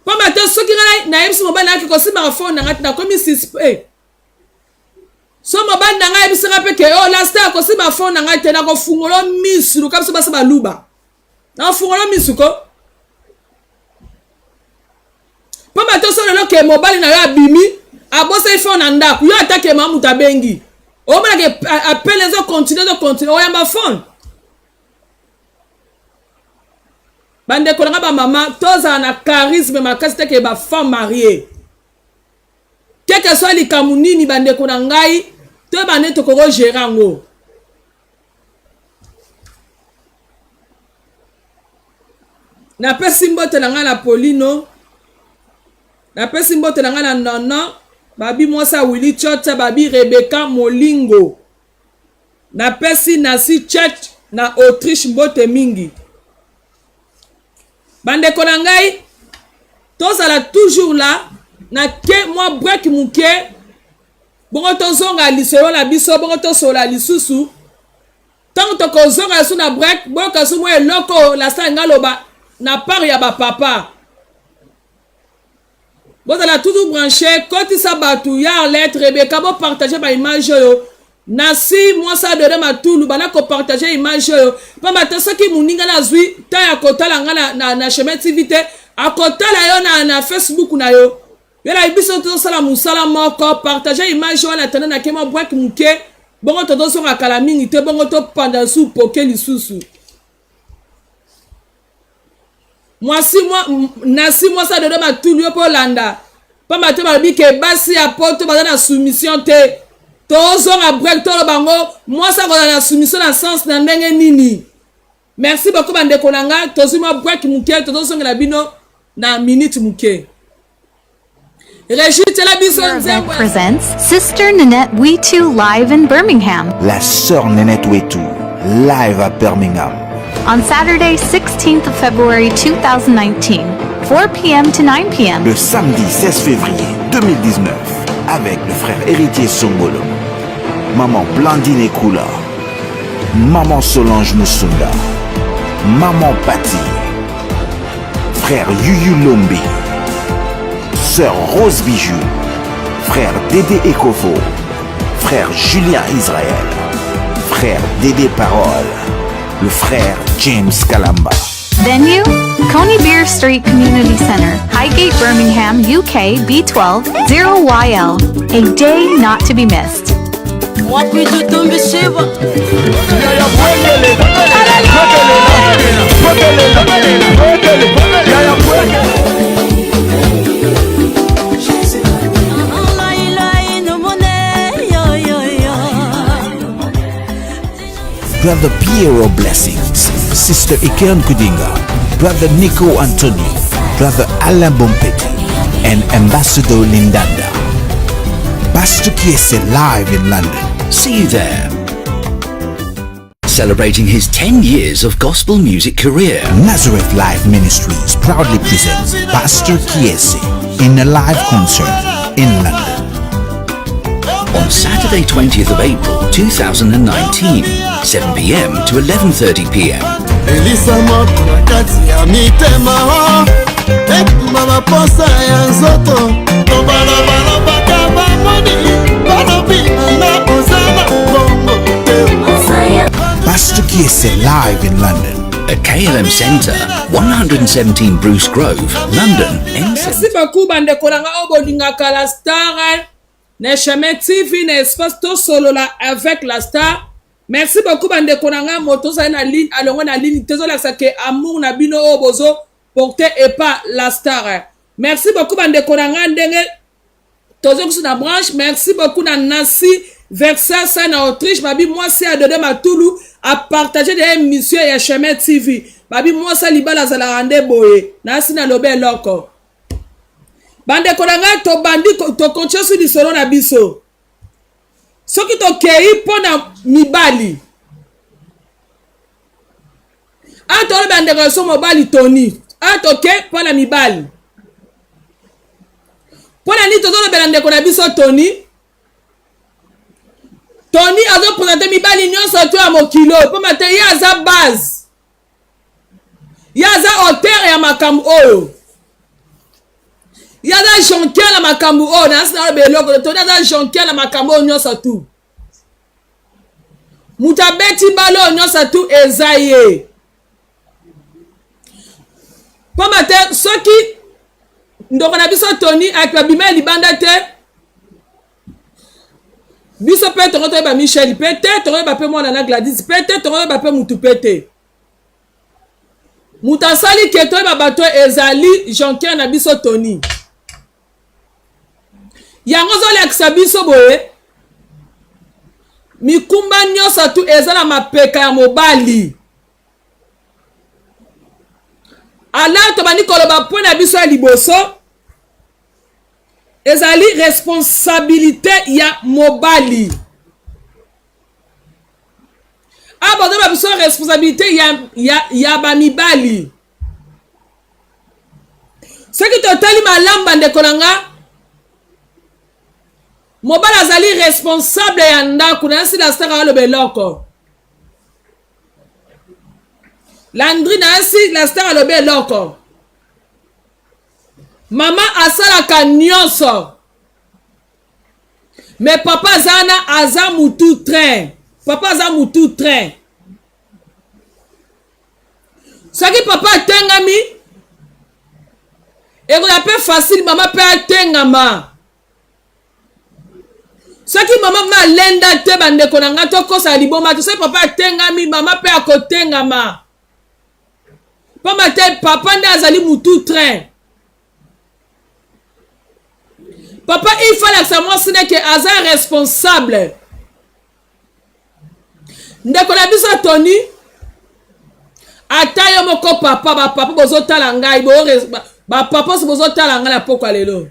pamba te soki ngai nayebisi mobali nayaki kosimbaka fone na ngai te nakomi suspect so mobali na ngai ayebisi ngai mpe ke o oh, lasta akosimba fone na ngai te nakofungola misu luka biso basi baluba nakofungola misu ko pamba te so lelo ke mobali na yo abimi abosaki fone na ndako yo ata ke ma moto abengi omona ke apele ezokontinue ezokontinue oyamba fone bandeko na ngai bamama tozala na charisme makasi te ke bafemme marie keke soit likambo nini bandeko na ngai toyeba nde tokoko gere yango napesi mbote na ngai na polino napesi mbote na ngai na nono babi mwasi ya willi chota babi rebeka molingo napesi nasi church na autriche mbote mingi bandeko na ngai tozala toujours là na ke mwa break moke bongo tozonga lisolo na biso bongo tosolola lisusu ntango tokozonga lisusu na break boyoka su mwa eloko lasala ngai aloba na part ya bapapa bozala toujours branche kotisa bato ya arlette rebeka bopartage baimage oyo nasi mwasi adore matulu banda kopartage image oyo mpamba te soki moninga na azwi ntan ya kotala nga na, na, na chemin tv te akotala yo na, na facebook na yo yo na biso tozosala mosala moko partage image wana tanda na kema break moke bongo tozosonga kala mingi te bongo topanda lisusu poke lisusu mwasi mwa nasi mwasi adodo matulu yo mpo olanda mpamba te balobi ke basi ya poto baza na soumission te tozonga break toloba yango mwasi akozala na soumission na sens na ndenge nini merci beaucoup bandeko na nga tozwi mwa break moke tozozongela bino na minute moke Presents Sister Nanette Wetu live in Birmingham. La sœur Nanette Wetu, live à Birmingham. On Saturday, 16th of February 2019, 4 p.m. to 9 p.m. Le samedi 16 février 2019, avec le frère héritier Songolo, maman Blandine Ekula, maman Solange Musunda, maman Patty, frère Yuyu Lombi, sœur Rose Bijou, frère Dédé Ekofo, frère Julien Israël, frère Dédé Parole, le frère James Kalamba. Venue, Coney Beer Street Community Center, Highgate, Birmingham, UK, B12, 0YL. A day not to be missed. Brother Piero Blessings, Sister Ikern Kudinga, Brother Nico Antonio, Brother Alain Bompeti, and Ambassador Lindanda. Pastor Kiese live in London. See you there. celebrating his 10 years of gospel music career. Nazareth Life Ministries proudly presents Pastor Kiese in a live concert in London. On Saturday 20th of April 2019, 7 p.m. to 11:30 p.m. Elisa moto na kati ya mitema etumba baposa ya nzoto tobalabalabaka bamoni balobi nanga oza na bongo te. Pastor Kiese live in London. At KLM Centre, 117 Bruce Grove, London, N7. Merci beaucoup bandeko na nga oyo bolingaka la star na chemin TV na espace tosolola avec la star. Merci beaucoup bandeko na nga moto ozali na ligne alongwe na ligne te ezolakisa ke amour na bino oyo bozo porte epa la star. Merci beaucoup bandeko na nga ndenge tozongisi na branche. Merci beaucoup na Nancy Versasa na Autriche babi mwasi ya Dode Matulu a partager de émission ya Chemin TV babi mwasi ya libala azalaka nde boye nasi naloba eloko bandeko na ngai tobandi tokontinue su lisolo na biso soki tokei mpo na mibali awa toloba ndeko na biso mobali toni awa toke mpo na mibali mpo na nini tozolobela ndeko na biso toni toni azopresente mibali nyonso to ya mokili oyo mpo mate ye aza base ye aza auteur ya makambo oyo ye aza jonquier na makambo oyo nasi naloba eloko toni aza jonquier na makambo oyo nyonso tu moto abeti bale oyo nyonso tu eza ye mpamba te soki ndoko na biso toni abima ya libanda te biso mpe tongo toyeba michel mpe te tokoyeba mpe mwana na gladys mpe te tokoyeba mpe mutu mpe te moto asali ke toyeba bato ezali jonquier na biso toni yango ozolakisa biso boye mikumba nyonso tu eza na mapeka ya mobali alors tobandi koloba mpo na biso ya liboso ezali responsabilité ya mobali awa bazoba biso responsabilité ya, ya, ya bamibali soki totali malamu bandeko na nga mobali azali responsable ya ndako na yasi lasaka aloba eloko landri na yasi lastar alobi eloko mama asalaka nyonso me papa aza wana aza mutu train papa aza mutu train soki papa atengami ekoya mpe facile mama mpe atengama soki mama mpe alenda te bandeko na ngai tokosala liboma te soki papa atengami mama mpe akotengama mpamba te papa nde azali mutu train papa il faut alakisa mwasi neke aza responsable ndeko na biso tony ata yo moko papa bapapa bozotala ngai bapapa oso bozotala ngai na pokwa lelo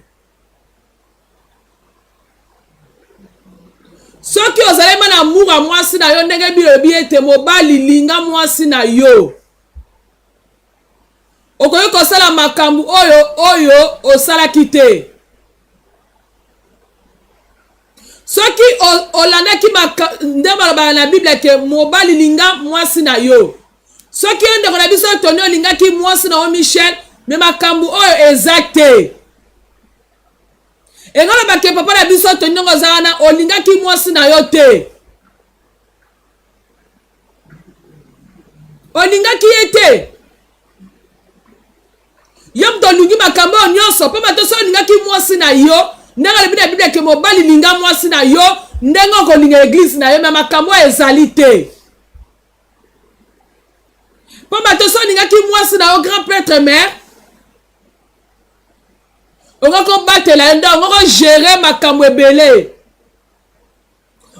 soki ozali ma na amour ya mwasi na yo ndenge bilobi ete mobali linga mwasi na yo okoki kosala makambo oyo oyo osalaki te soki olandaki nde balobaka na biblia ke mobali linga mwasi na yo soki yo ndeko na biso toni olingaki mwasi na yo michel me makambo oyo eza te engoloba ke papa na biso toni ndenge oza wana olingaki mwasi na yo te olingaki ye te yo moto olingi makambo oyo nyonso mpo bato soki olingaki mwasi na yo ndenge alobi na biblia ke mobali linga mwasi na yo ndenge okolinga eglize na yo me makambo oyo ezali te mpo bato soki olingaki mwasi na yo grand prêtre mare okoki kobatela ye nde okoki kogere makambo ebele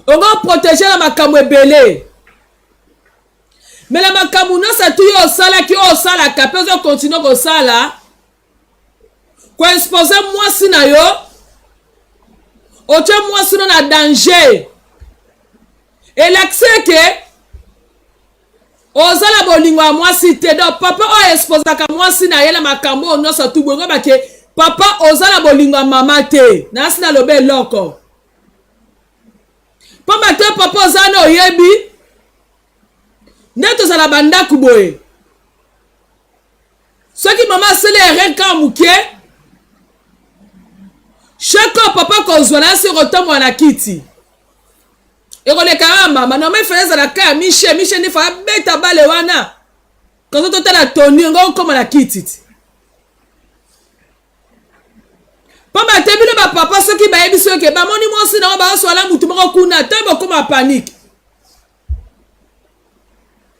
okoki koprotege na makambo ebele me na makambo nyonso atu yo osalaki oyo osalaka mpe ozokontinue kosala koexpose mwasi na yo otye mwasi no na danger elakisi eke. Oza na bolingo ya mwasi te. Donc papa oyo exposaka mwasi na ye na makambo oyo nyonso tu boye ngoba ke papa oza na bolingo ya mama te. Nasi naloba eloko. Pamba te papa oza na oyebi nde tozala bandako boye. Soki mama asali erreur kaka moke, chaque papa kozwa na ye kotambola na kiti. Ekoleka ya mama normal ifale ezala ka ya Michel. Michel nde fa abeta bale wana kazo totala Tony ngo okoma na kiti ti. Pamba te bino ba papa soki bayebi soki bamoni mwasi na bango baoswala mutu moko kuna te bokoma panique.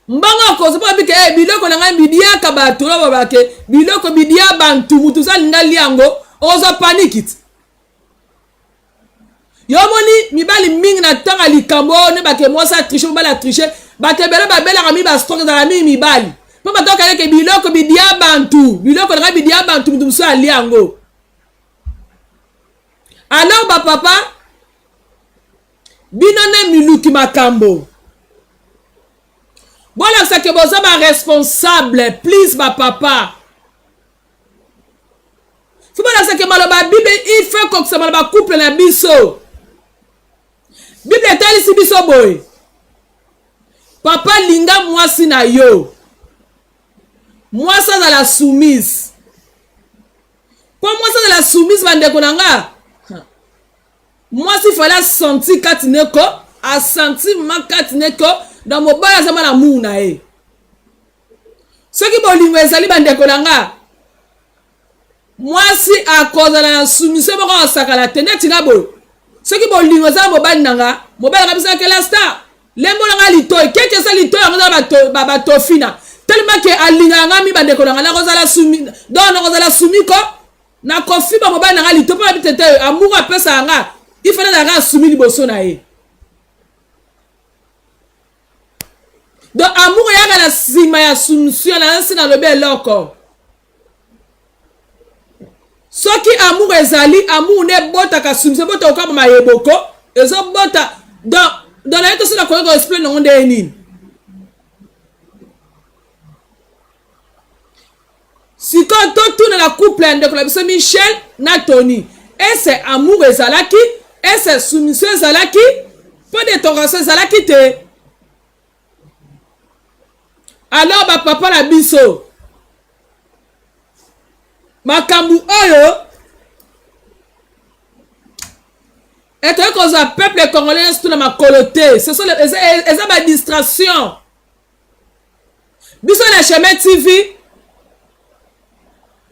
Mbongo akozo mpo abike eh, biloko na ngai bidiaka bato oyo babake biloko bidia bantu mutu oza alinga lia yango okozwa panique ti. Yo omoni mibali mingi na ntango ya likambo oyo nde bake mwasi atriche mobali atriche bato ebele babelaka mingi bastroke ezalaka mingi mibali mpo bato okaleke biloko bidia bantu biloko na ngai bidia bantu moto mosusu alia yango. Alors bapapa bino nde miluki makambo bolakisa ke boza ba responsable please bapapa. Faut balakisa ke maloba ya Bible il faut ekokisama na ba couple na biso. Bible etalisi biso boye. Papa linga mwasi na yo. Mwasi azala soumise. Po mwasi azala soumise bandeko na nga. Mwasi fallait asentir kati ne ko, asentir ma kati ne ko, donc mobali aza ma na amour na ye. Soki bolingo ezali bandeko na nga, mwasi akozala na soumission moko asakala te neti nga boye. Soki bolingo eza mobali na nga, mobali nga biso kela star, lembo na nga litoi, keke eza litoi yango eza ba batofina. Tellement que alingaka nga mi bandeko na nga, nakozala soumi, donc nakozala soumi ko, nakofiba mobali na nga litoi mpo na bitete amour apesaka nga, il fallait nazalaka soumi liboso na ye. Donc amour eyaka na nsima ya soumission na nsi nalobi eloko. Soki amour ezali, amour nde ebotaka soumission, ebotaka okaba mayeboko, ezobota donc donc naye tosi nakoki ko explain yango ndenge nini. Sikoyo totuna na couple ya ndeko na biso Michel na Tony, ese amour ezalaki, ese soumission ezalaki, po d'interrogation ezalaki te. Alors ba papa na biso makambo oyo ekoki kozwa peuple congolais nyonso tuna makolo te, ce sont eza ba distraction. Biso na Chemin TV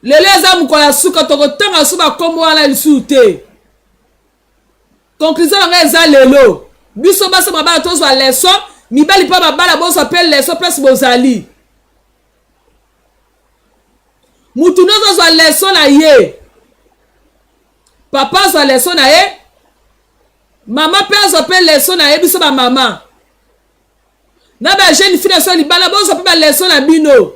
lelo eza mokolo ya suka, tokotanga su bakombo wana lisusu te. Conclusion na ngai eza lelo biso basi mabala tozwa leçon, mibali mpe mabala bozwa mpe leçon place bozali. Mutu nyonso azwa leçon na ye, papa azwa leçon na ye, mama mpe azwa mpe leçon na ye. Biso ba mama na ba jeune fille na biso libala bozwa mpe ba leçon na bino.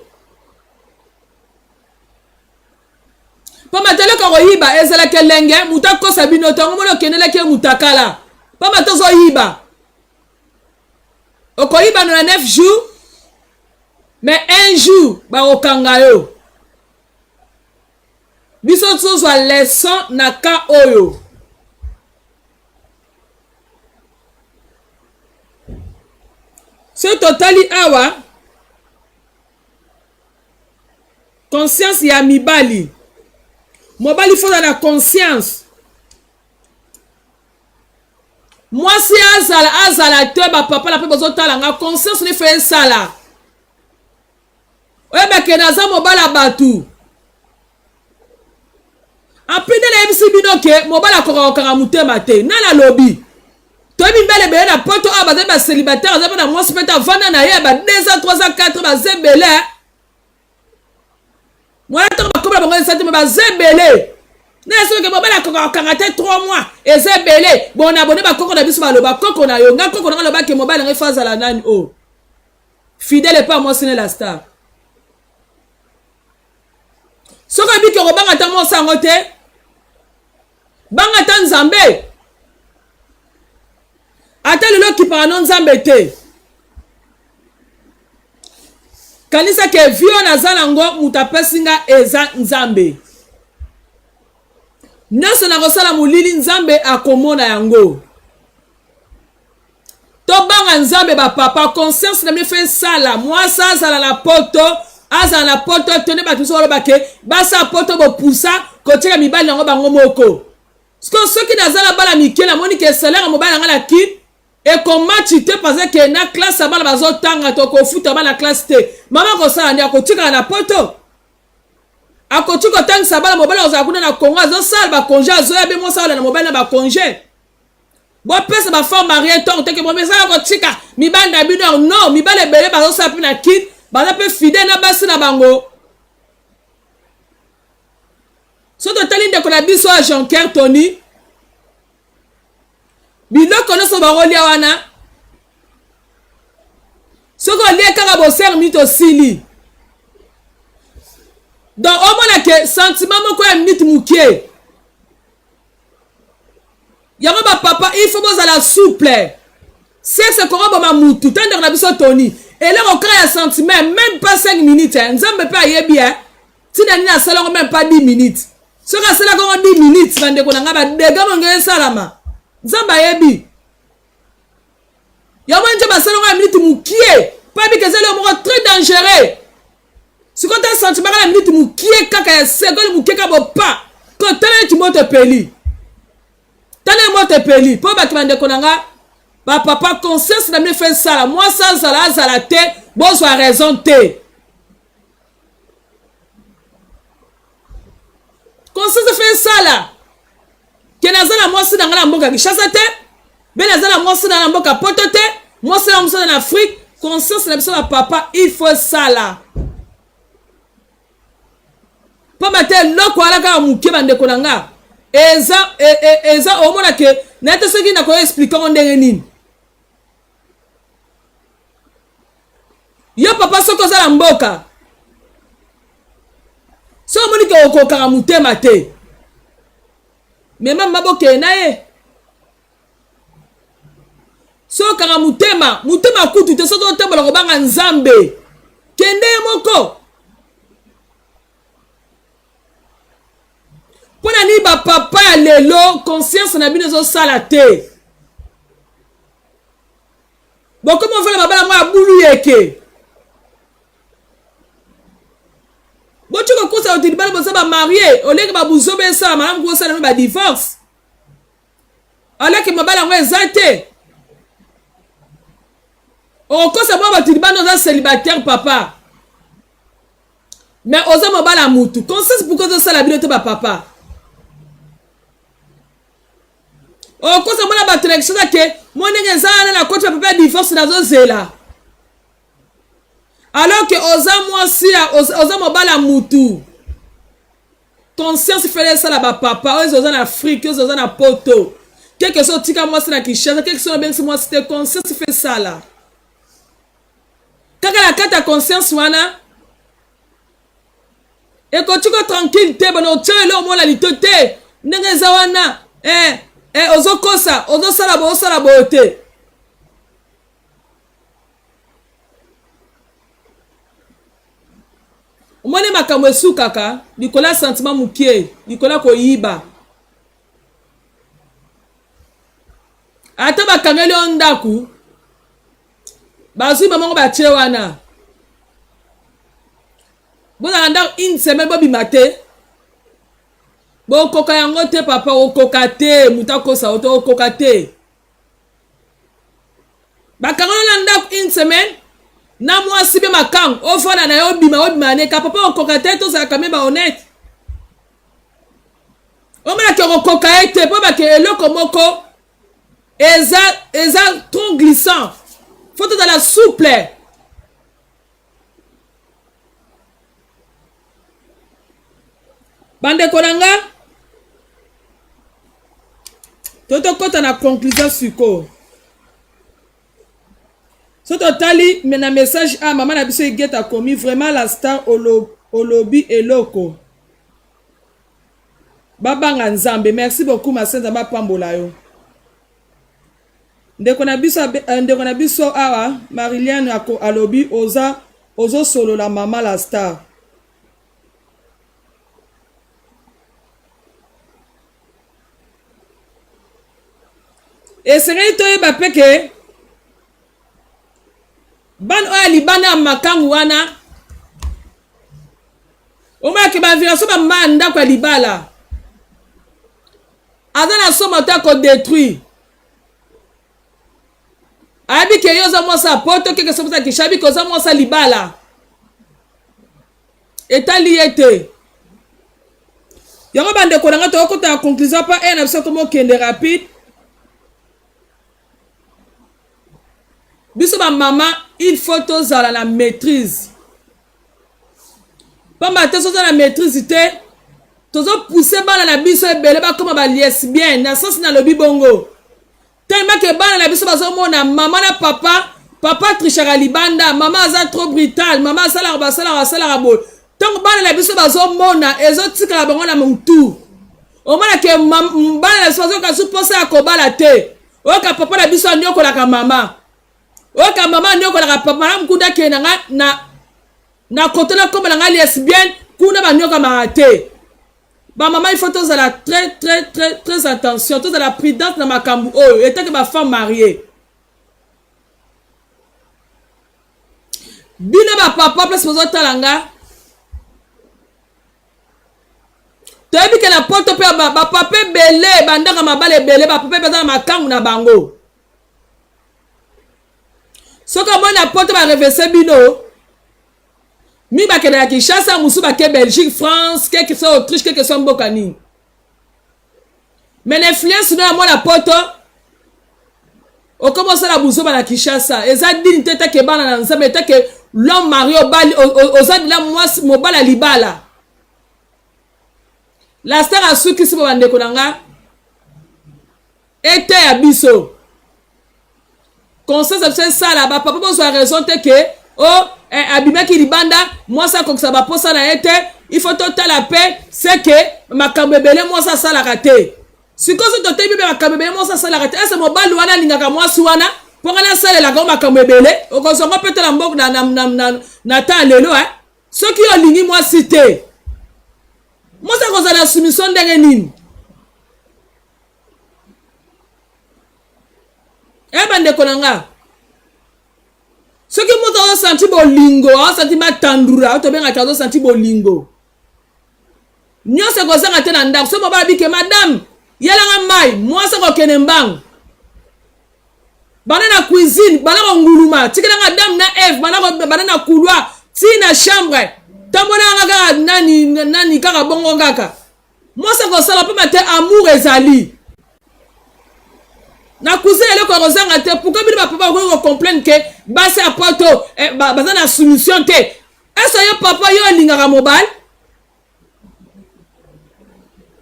Pamba te eloko koyiba ezalaka elenge, moto akosa bino te, yango moni okendelaki ye mutakala. Pamba te ozoyiba, okoyiba na 9 jours, mais un jour bakokanga yo. Biso tozwa leçon na cas oyo. Soki totali awa conscience ya mibali, mobali faut na conscience, mwasi azala azala te, ba papa na pe bozotala nga conscience ne fait esala oyebake naza mobali ya bato. Api nde nayebisi bino ke mobali akoka kokanga motema te. Nani alobi? Toyebi mibali ebele na poto awa bazali ba célibataire, aza mpe na mwasi mpe te, avanda na ye ba 2 ans 3 ans 4 ans, baza ebele. Mwana ntango bakomela bango eza te, me baza ebele. Na soki mobali akoka kokanga te 3 mois eza ebele. Bon na bone bakoko na biso baloba koko na yo, nga koko na nga loba ke mobali na ngai fa azala nani o oh. Fidèle epa mwasi ne la star. Soki oyebi ke okobanga ata mwasi yango te, banga ata Nzambe. Ata lelo okipaka no Nzambe te. Kanisa ke vie oyo naza nango moto apesi nga eza Nzambe. Nyonso nakosala molili Nzambe akomona yango. Tobanga Nzambe ba papa, conscience na bino fe esala. Mwasi azala na poto, azala na poto te nde bato mosusu baloba ke basi ya poto bopusa kotika mibali yango bango moko. Sikoyo soki naza na bana mike namoni ke salaire ya mobali na ngai na kin ekomachi te parce que na classe ya bana bazotanga tokofuta bana classe te. Mama akosala nde akotikala na poto? Akoki kotangisa bana? Mobali akozala kuna na Congo azosala ba congé, azoya be mwasi aola na mobali na ba congé. Bopesa ba femme mariée ntongo teke bomesana kotika mibali na bino. Non, mibali ebele bazosala mpe na kin baza mpe fidèle na basi na bango. Soki totali ndeko na biso ya Jonker Tony, biloko nyonso bakolia wana, soki olie kaka bo 5 minutes osili. Donc omona ke sentiment moko ya minute mokie yango. Ba papa, il faut bozala souple. Sexe ekoka boma mutu te. Ndeko na biso Tony, eloko kaka ya sentiment, même pas 5 minutes eh. Nzambe mpe ayebi eh. Ntina nini asala yango même pas 10 minutes? Soki asalaka yango 10 minutes, bandeko na ngai, badega monge esalama. Nzambe ayebi yango. Nje basala yango ya minute mokie mpo ayebika eza eloko moko très dangereux. Sikoyo ta sentiment kaka na minute mokie, kaka ya seconde mokie, kaka bopa kotala neti moto epeli, tala moto epeli. Mpo bato, bandeko na nga bapapa, conscience na bino efe esala. Mwasi azala, azala te, bozwa raison te. Conscience efe esala ke naza na mwasi na ngai na mboka Kinshasa te, mpe naza na mwasi na na mboka Poto te, mwasi na mosala na Afrique. Conscience na biso bapapa, il faut esala, pamba te eloko wana kaka moke, bandeko na nga, eza e, e, eza omona ke naye te. Soki nakoya explike yango ndenge nini, yo papa, soki oza na mboka, soki omoni ke okokaka motema te, mema mama bokende na ye. Soki okanga motema, motema kutu te, soki otambola kobanga Nzambe, kende ye moko. Mpo na nini bapapa ya lelo conscience na bino ezosala te? Bokomi ofela mabala moko ya bulu yeke, boti kokosa bato libala, boza bamarie, oleke babuzoba esala malamu kosala no badivorce, aleke mabala yango eza te. Okokosa mwa bato libanda, oza célibataire papa, mais oza mobala ya mutu. Conscience pourquoi ozosala bino te bapapa? Okosa mwana bato na Kinshasa ke mo ndenge eza wana, na koti bapapa ya divorce nazozela, alors ke oza mwasi, oza mobala ya mutu. Conscience fele esala bapapa oyo oza na Afrique, oyo oza na Poto, keke so otika mwasi na Kinshasa, keke so nabengisi mwasi te. Conscience fe esala kaka na kati ya conscience wana, ekoki ko tranquille te. Bana otya eloko mona lito te ndenge eza wana eh, eh, ozokosa, ozosala boye, osala boye te. Omoni makambo esukaka likolo ya sentiment mokie, likolo ya koyiba. Ata bakangeli yo ndako, bazwi bamongo batie wana, bozala ndako une semaine, bobima te, bokoka yango te. Papa, okoka te, moto akosa yo te, okoka te. Bakangana na ndako une semaine na mwasi mpe makango, ofanda na ye, obima, obima neka. Papa, okoka te, tozalaka me bahonnête. Omonaki okokoka ye te mpo bake eloko moko eza eza trop glissant, faut tozala souple. Bandeko na nga, to tokɔta na conclusion sikoyo. So totali na message a mama na biso Igeta akomi: "Vraiment la star, olobi eloko, babanga Nzambe." Merci beaucoup, mase, Nzambe apambola yo. Ndeko na biso, ndeko na biso awa Mariliane alobi oza. Ozosolola mama la star. Esengeli toyeba mpe ke bana oyo ya libanda ya makangu wana omonake baviration bamama ya ndako ya libala aza na somo te akodetruire ayebi ke yo oza mwasi ya poto keke soki oza kisha ayebi ke oza mwasi ya libala etali ye te yango bandeko na ngai tokokota na conclusion mpo eye na biso akoma okende rapide biso bamama il faut tozala na maîtrise pamba te soza na maîtrise te tozopousse bana na biso ebele bakoma baliesbien na sens nalobi bongo Tellement que bana na biso bazomona mama na papa, papa trichaka libanda, mama aza trop brutal, mama asalaka basalaka asalaka boye. Ntango bana na biso bazomona ezotikala bango na mutu. Omona ke bana na biso bazoyoka su mposa ya kobala te. Oyoka papa na biso anyokolaka mama. Oyoka mama anyokolaka papa. Malamu kuna akende na nga na na koto nakoma na nga lesbienne kuna banyokamaka te. Ba maman il faut tozala très très très très attention, tozala prudente na makambo oyo etake ba femme mariée. Bino ba papa place bozotala nga toyebi ke na poto mpe bapapa ebele bandaka mabala ebele bapapa baza na makangu na bango soki omoni na poto barevese bino Mi bakende na Kinshasa, musu bake Belgique, France, quelque soit Autriche, quelque soit mboka nini. Mais l'influence no ya mwana poto okoma osala buzoba na Kinshasa eza dini te take bana na Nzambe take l'homme marié obali oza bila mwasi mobala libala. La star asukisi ba bandeko na nga eteya biso conscience na biso esala ba papa bozwa raison te ke o oh, eh, abimaki libanda mwasi akokisa baposa na ye te il faut totala mpe seke makambo ebele mwasi asalaka te sikoyo so totebi mpe makambo ebele mwasi asalaka te ese mobali wana alingaka mwasi wana mpo ngai nasalelaka yo makambo ebele okozwa ngo mpe te na mboka na, na, na, na, na ta lelo eh? soki yo olingi mwasi te mwasi akozala na soumission ndenge nini Eh bandeko na nga soki moto azosanti bolingo azosanti matandura oyo tobengaka azosanti bolingo nyonso ekozanga te na ndako soki mobali abike madame yelanga mai mwasi akokende mbangu banda na cuisine banda konguluma tikelanga dame na eve banda na couloir ti na chambre tambolanga kaka nani nani kaka bongo kaka Mwasi akosala pamba te amour ezali. Na cuisine eloko ya kozanga te. Pourquoi bino ba papa bakoki ko complaindre que basi ya poto eh, ba, baza na soumission te? Est-ce yo papa yo olingaka mobali?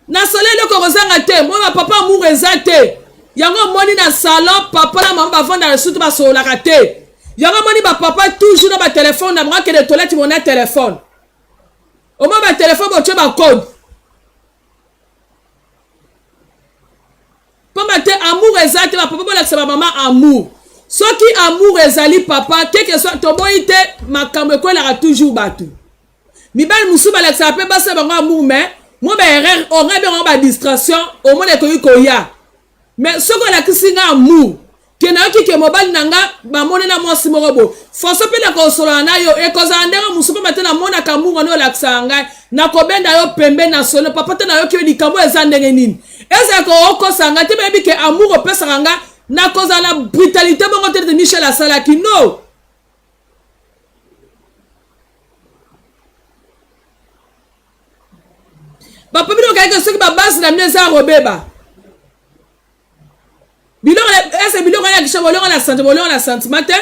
Na salon eloko ya kozanga te. Moi ba papa amour eza te. Yango omoni na salon papa na mama bavandaka lisusu te basololaka te. Yango omoni ba papa toujours na ba telefone na bango akende toilette mona telefone. Omoni ba telefone botie ba code. Pamba te amour eza te ba papa bolakisa ba mama amour. Soki amour ezali papa quelque soit toboyi te makambo ekwelaka toujours bato. Mibali mosusu balakisaka mpe basi na bango amour mais mwa ba erreur onga bengo ba distraction omona ekoki koya. Mais soki olakisi nga amour ke nayoki ke mobali na nga bamoni na mwasi moko boye façon mpe nakosolola na yo ekozala ndenge mosusu mpamba te namonaka amour wana olakisaka ngai nakobenda yo pembe na solo papa te nayoki yo likambo eza ndenge nini ezala kookosa ngai te bayebi ke amour opesaka nga nakozala na brutalité bongo te nete michel asalaki no Papa bino kayeke soki ba base na bino eza kobeba biloko ese biloko ya kisha bolongo na sentiment bolongo na sentiment te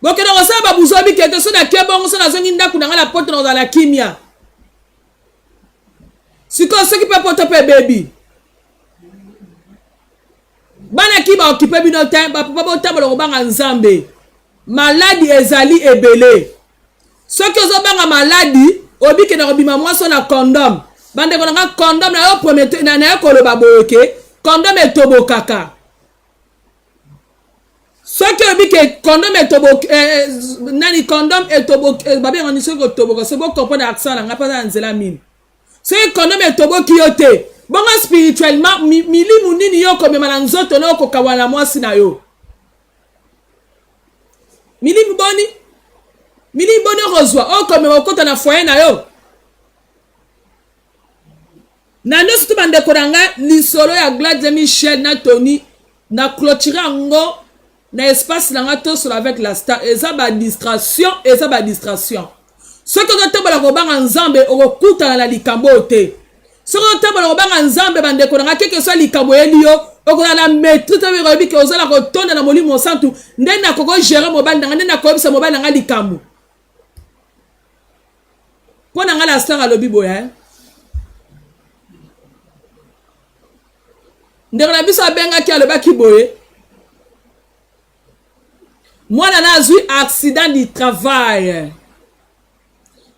bokende kosala babuzo bikete so nake bongo so nazongi ndako na ngai na poto nakozala na kimia sikoyo soki mpe poto mpe ebebi bana ki baokipe bino te bapapa botambola kobanga nzambe maladi ezali ebele Soki ozo banga maladi obike na kobima mwasi na condom. Bandeko na nga condom na yo promete na naye koloba boye ke condom etobokaka. Soki olobi ke condom etoboki, nani condom etoboki, babenga nini soki kotoboka, soki bocomprendre accent na ngai mpo aza na nzela mini. Soki condom etoboki yo te, bongo spirituellement milimu nini yo okomema na nzoto na okokabwana na mwasi na yo? Milimu boni? Milimu boni okozwa okomema okota na foyer na yo? Na nyonso to bandeko na ngai, lisolo ya Gladys Michel na Tony na clôture yango na espace na ngai tosola avec la star. Eza ba distraction, eza ba distraction. Soki ozotambola kobanga Nzambe, okokutana na likambo oyo te. Soki ozotambola kobanga Nzambe, bandeko na ngai, keke so likambo oyeli yo, okozala na maîtrise, oyebi ke oza na kotonda na Molimo Santu, nde nakoki gérer mobali na ngai, nde nakoyebisa mobali na ngai likambo. Mpo na ngai la star alobi boye, eh? Ndeko na biso abengaki alobaki boye, mwana na azwi accident du travail,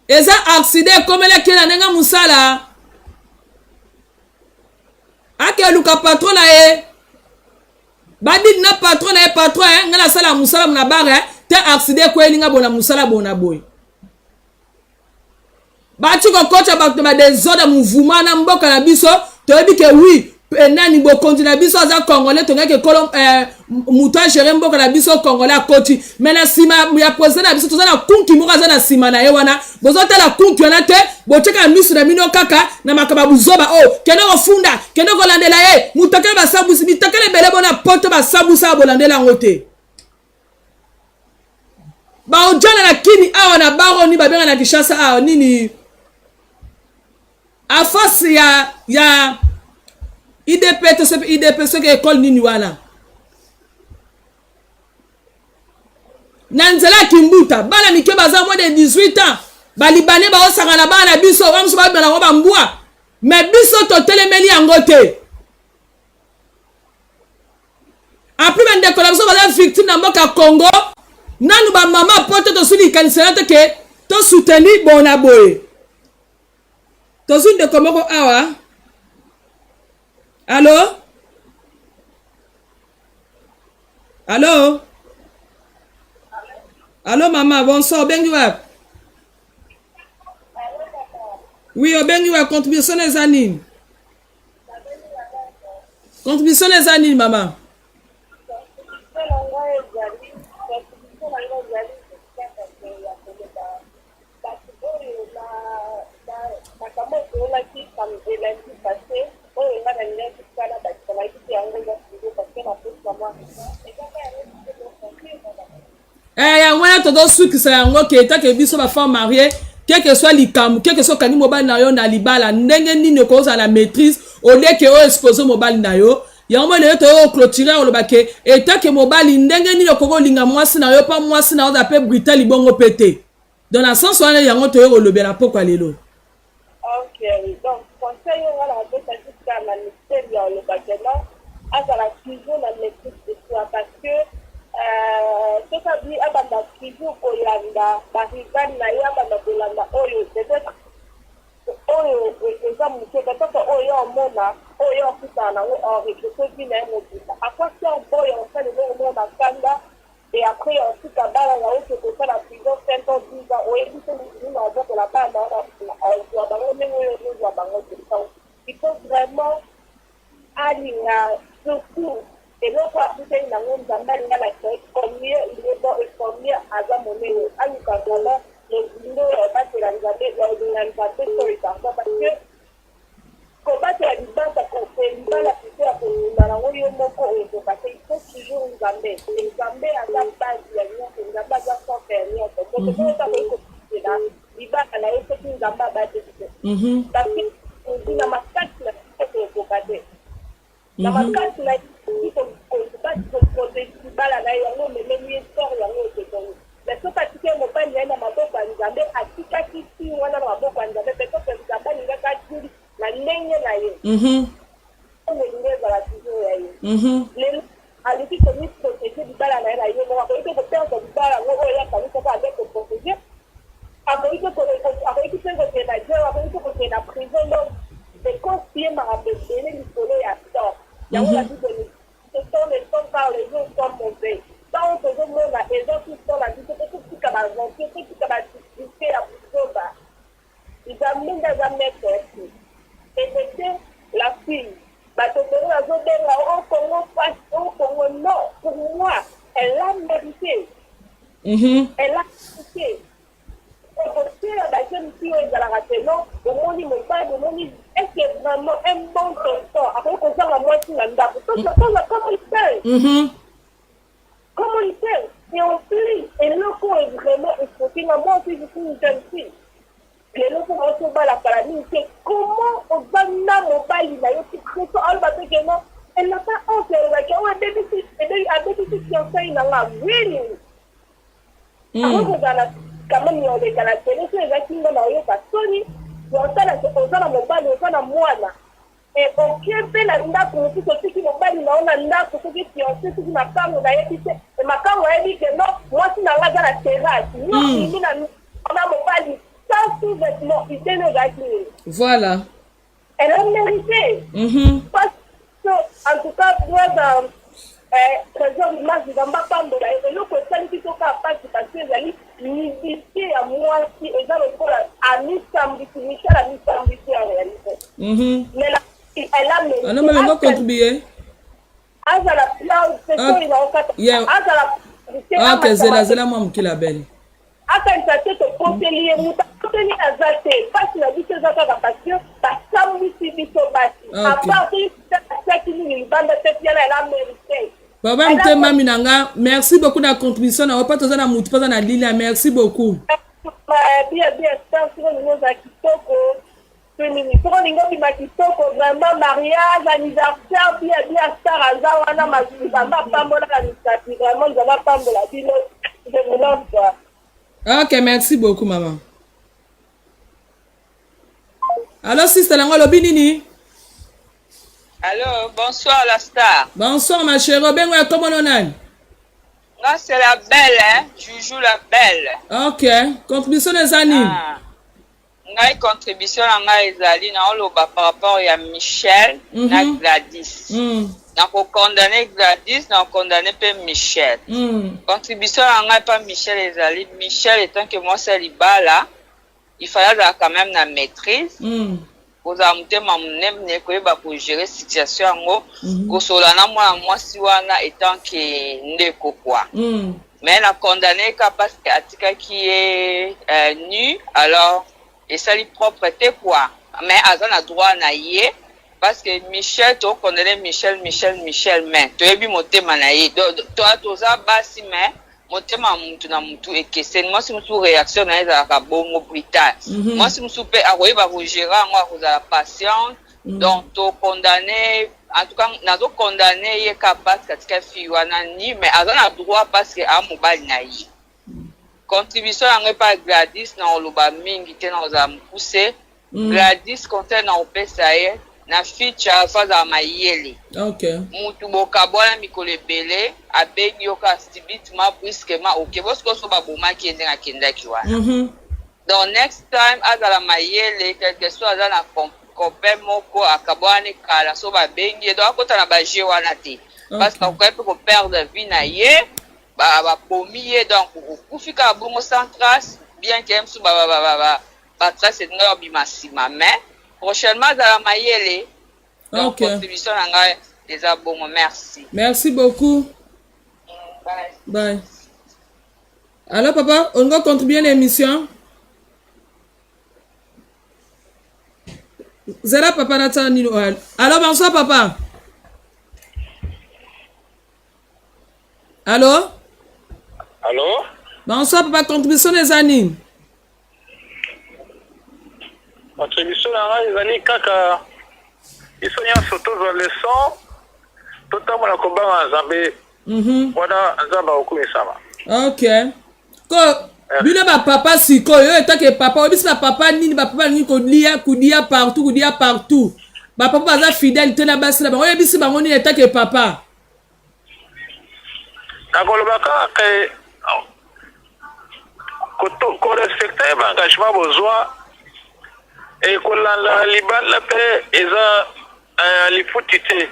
eza accident ekomelaki ye na ndenge mosala, akeluka patron na ye, badidi na patron na ye, patron eh, ngai nasala mosala na bar eh, te accident ekweyeli ngai bona mosala bona boye. Bati kokotya bato na badesordre mouvement na mboka na biso. Toyebi ke wi nani bokonzi na biso aza congolais, tongaki ekolo moto agere mboka na biso congolais akoti, me na nsima ya président na biso toza na kunki moko aza na nsima na ye wana. Bozotala kunki wana te, botyaka miso na bino kaka na makambo ya buzoba oyo. Kende kofunda, kende kolandela ye motakele, basambwisi mitakele ebele bona poto basambwisa, bolandela yango te. Baojana na kini awa na baroni babenga na Kinshasa awa nini a face ya IDP to soki IDP soki ekole nini wana na nzela ya Kimbuta, bana mike baza moins de 18 ans, balibane baosaka na bana na biso bamosusu babela yango bambwa, me biso totelemeli yango te. Apres bandeko na biso baza victime na mboka Congo, nanu bamama poto tozwi likanisi na te ke tosoutenir bona boye. Tozwi ndeko moko awa. Allo, allo, allo mama, bonsoir, obengi wapi? Oui, obengi wapi? Contribution eza nini? Contribution eza nini mama? Yango wana tozosukisa yango ke etake biso bafemme marie, keke soit likambo, keke so okangi mobali na yo na libala, ndenge nini okozala na maîtrise oleke oyo expose mobali na yo. Yango mo lelo toyo clôturer, oloba ke etake mobali, ndenge nini okoki kolinga mwasi na yo mpa mwasi na yo aza mpe brutal libongo mpe te. Donc na sens wana yango toyo kolobela pokwa lelo. Ok, donc conseil oyo nga nakopesa jusqu'à na mystère ya oloba que non, azala toujours na maîtrise de soi, parce que soki abi abanda toujours kolanda barival na ye, abanda kolanda oyo peut-être oyo eza moke, peut-être oyo ye omona, oyo ye okutana nango, oregrete vie na ye mobimba. Akwasi oboya osala eloko moko na kanda et après otika bana na yo ke kosala prison 5 ans, 10 ans, oyebi te nini na obokola bana na ozwa bango ndenge oyo ozozwa bango te. Donc il faut vraiment alinga surtout eloko akutani nango Nzambe, alinga alakisa ye combien il est bon et combien aza monene. Aluka vraiment mozindo ya obatela Nzambe, ya olinga Nzambe to eparda, parce que kobatela libata libala plutôt ya kondima nango yo moko okoka te. Il faut toujours Nzambe. Nzambe aza base ya nyonso, Nzambe aza centre ya nyonso. Moto moko te akoki kobatela libala na ye soki Nzambe abateli te, parce que ozwi na makasi na biso okoka te, na makasi na koprotéger libala na ye, yango omemeli ye sort, yango otekoni. Mais soki atiki ye mobali na ye na maboko ya Nzambe, atikaki si wana na maboko ya Nzambe, peut-être Nzambe alingaki atili na ndenge na ye, elingi ezala toujours ya ye. Lelo aluki komiprotéger libala na ye na ye moko, akoki te koperdre libala yango oyo ye akanisaka ande koprotéger. Akoki te kokende na jeu, akoki te kokende na prison. Donc ekosi ye makambo ebele likolo ya tort yango. La Bible, ce sont les temps car les jours sont mauvais. Temps oyo tozomona eza tout temps na biso te, totika ba aventure, totika ba difficulté ya buzoba. Nzambe nde aza maitre ya tout. Evete la fille, bato ebele bazobenga oh Congo pasi, oh Congo non, pour moi elle a merite. Elle a merite. Koteya ba jeune fille oyo ezalaka que non omoni mobali omoni est ce que vraiment un bon tonton akoki kozanga mwasi na ndako toza comme il fait comme il fait et en plus eloko oyo vraiment esoki nga moi aussi je suis une jeune fille lelo mpo mwasi obala kala mingi te comment oza na mobali na yo ti kreto aloba mpe que non elle n'a pas honte alobaki oyo ebebisi abebisi fiançailles na nga really Akoki kozala quand meme ya oleka na tele soki ezalaki nga na oyoka soni ya otala ke oza na mobali oza na mwana et oke mpe na ndako mosusu otiki mobali na yo na ndako soki fiance soki makangu nayebi te et makangu ayebi ke non mwasi na nga aza na terrasse yo obimi na na mobali sans sous vêtement idee no ezalaki nini? Voilà. Elle a mérité. Parce que, en tout cas, brother, eh, Trésor Image, Nzambe apambola ye. Eloko esali biso kaka pasi parce que ezali nudité ya mwasi eza lokola amisambwisi, Michel amisambwisi en réalité. Mais la fille, elle a mérité. Ano malengo contribuer. Azala proud, c'est ça, il a Azala Ah, ok, zela zela mwa moke la belle. Akanisa te tokoteli ye mutu akoteli aza te pasi na biso eza kaka parce que basambwisi biso basi a part soki atiaki nini libanda te tiana elle a merite. Papa mte mami na nga merci beaucoup na contribution na yo pa toza na mutu paza na lilia merci beaucoup. Bien bien star soki olingi ozala kitoko to nini soki olingi obima kitoko vraiment mariage anniversaire bien bien star aza wana nzambe apambola na misapi vraiment nzambe apambola bino je vous love quoi. Ok merci beaucoup maman. Allo sister nango alobi nini? Allo bonsoir la star. Bonsoir ma chérie obengo ya kombo no nani? Nga c'est la belle hein, Juju la belle. Ok, contribution eza nini? Ah. Ngai contribution na ngai ezali naoloba par rapport ya Michel mm -hmm. na mhm. Gladys. Mm. Nako condamner Gladys, nako condamner pe Michel. Mm. Contribution na ngai pa Michel ezali Michel etant que mwasi ya libala, il fallait azala quand même na maîtrise. Mm. Kozala motema monene, koyeba ko gerer situation yango, mm -hmm. kosolola na mwana mwasi wana etant que ndeko quoi. Mm. Mais na condamne ye kaka parce que atikaki ye nu alors esali propre te quoi mais aza na droit na ye parce que Michel to condamne Michel Michel Michel mais toyebi motema na ye toza basi mais motema ya mutu na mutu ekeseni mwasi mosusu reaction na ye ezalaka bongo brutal mwasi mosusu pe akoyeba ko gerer yango akozala patiente Donc to condamne en tout cas nazo condamne ye ka parce que atika fille wana ni mais aza na droit parce que a mobali na ye. Contribution na ngai pa Gladys na oloba mingi te na kozala mokuse. Gladys conseil na kopesa ye na future faut azala mayele. Okay. Mutu bokabwana mikolo ebele abengi yo kaka subitement brusquement oke bosiko so babomaki ye ndenge akendaki wana. Donc next time azala mayele quelque soit aza na copain moko akabwani kala so babengi ye donc akota na ba jeux wana te parce que akoki pe ko perdre vie na ye ba babomi ye donc okufi kaka bongo sans trace bien que mosusu ba ba ba trace elinga obima nsima mais prochainement azala mayele donc contribution na ngai eza bongo merci. Merci beaucoup. Bye. Bye. Allo papa, olingi o contribuer na émission? Zela papa natia nini oyo. Allo bonsoir papa. Allo? Allo? Bonsoir papa, contribution eza nini? Contribution na ngai ezali kaka biso nyonso tozwa leçon totambola kobanga Nzambe. Wana Nzambe akokumisama. Ok. Ko bino ba papa sikoyo oyo etake papa oyebisi ba papa nini ba papa balingi kolia kudia partout kudia partout ba papa baza fidèle te na basi na bango oyebisi bango nini etake papa nakoloba kaka ke korespecte ba engagement bozwa e kolanda libanda mpe eza lifuti te.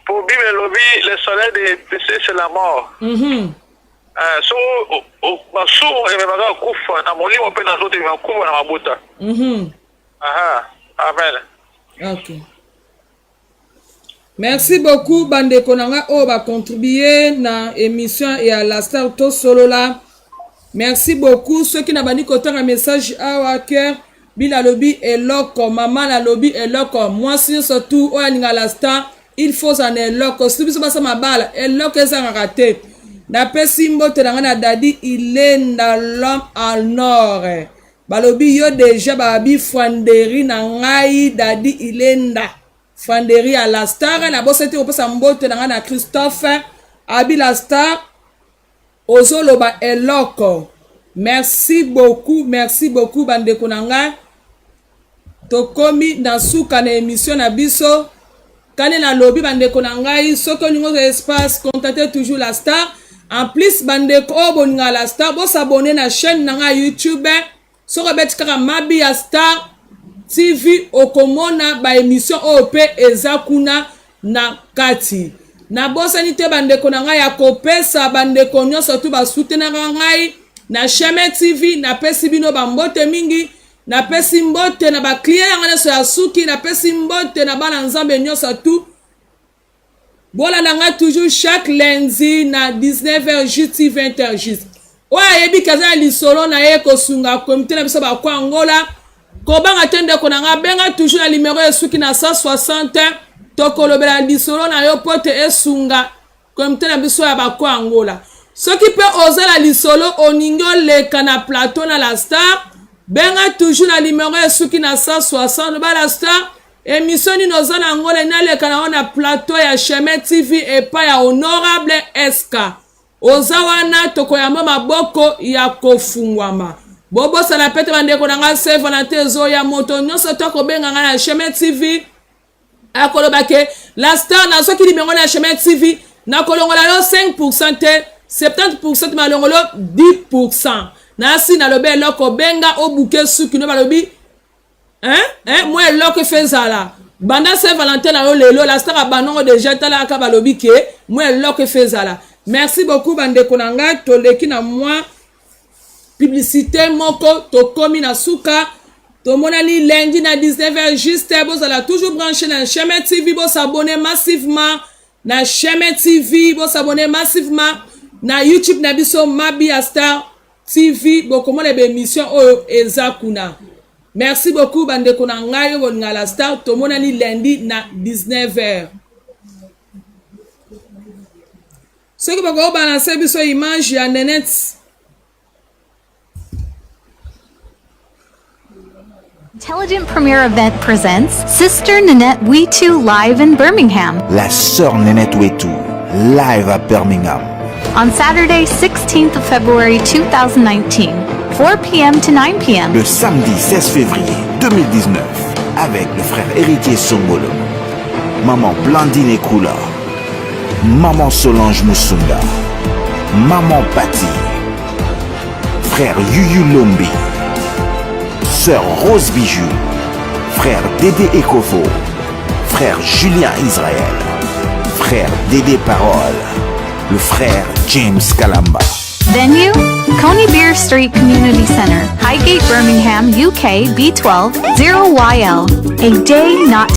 Po Bible elobi le salaire de péché c'est la mort. Mm -hmm. Eh, so masumu ememaka kufa na molimo mpe na nzoto ememaka kufa na mabota. Mm -hmm. Aha. Amen. Okay. Merci beaucoup bandeko na ngai oyo bacontribue na émission ya la star tosolola. Merci beaucoup soki nabandi kotanga message awa cœur bila alobi eloko mama nalobi eloko mwasi nyonso tu oyo alinga la star il faut ozala na eloko soki biso basa mabala eloko ezangaka te napesi mbote na ngai na dadi ilenda l'homme al nord balobi yo deja babi fanderi na ngai dadi ilenda fanderi ya la star nabosani te kopesa mbote na ngai na christophe abi la star Ozoloba eloko. Merci beaucoup, merci beaucoup bandeko na ngai. Tokomi na suka na emission na biso. Kane nalobi bandeko na ngai, soki olingi ozwa espace, contactez toujours la star. En plus bandeko oyo bolingaka la star, bo s'abonner na chaîne na ngai YouTube. Soki obeti kaka Mabi ya Star TV okomona ba emission oyo pe eza kuna na kati. Nabosani te bandeko na ngai ya kopesa bandeko nyonso tu basutenaka ngai na Chemin TV. Napesi bino bambote mingi, napesi mbote na bakliye na ngai nyonso ya suki, napesi mbote na bana Nzambe nyonso tu. Bolanda nga toujours chaque lundi na 19h juste ti 20h juste. Oyo ayebi ke aza na lisolo na ye kosunga comité na biso ba kwa Angola. Kobanga te ndeko na nga, benga toujours na numero esuki na 160 tokolobela lisolo na yo mpo te esunga comité na biso ya ba kwa Angola. Soki mpe oza na lisolo oningi oleka na plateau na la star, benga toujours na numero esuki na 160 loba la star Emission nini oza na yango na naleka na yo na plateau ya Chemin TV epai ya honorable SK. Oza wana tokoyamba maboko ya kofungwama. Bobosana pete bandeko na ngai Saint Valentin ezoya moto nyonso to akobenga ngai na Chemin TV akoloba ke la star nazwaki nimero na Chemin TV nakolongola yo 5% te 70% te malongolo 10% nasi nalobi eloko benga obuke suki no balobi Hein? Hein? Moi eloko efe ezala. Banda Saint Valentin na yo lelo la star abanongo déjà tala aka balobi ke moi eloko efe ezala. Merci beaucoup bandeko na ngai toleki na mwa publicité moko tokomi na suka tomonani lundi na 19h juste bozala toujours branché na Chemin TV bosabonner massivement na Chemin TV bosabonner massivement na YouTube na biso Mabia Star TV bokomona ba emission oyo eza kuna. Merci beaucoup bandeko na ngai oyo bolinga la star tomonani lundi na 19h. Soki bokoki balancer biso image ya Nenette Intelligent Premier Event presents Sister Nanette Wetu live in Birmingham. La sœur Nenette Wetu, live à Birmingham. On Saturday, 16th of February 2019, 4 p.m. to 9 p.m. Le samedi 16 février 2019, avec le frère héritier Songolo, maman Blandine Ekula, maman Solange Musunda, maman Patty, frère Yuyu Lombi, sœur Rose Bijou, frère Dédé Ekofo, frère Julien Israël, frère Dédé Parole, le frère James Kalamba. Venue, Coney Beer Street Community Center, Highgate, Birmingham, UK, B12, 0YL. A day not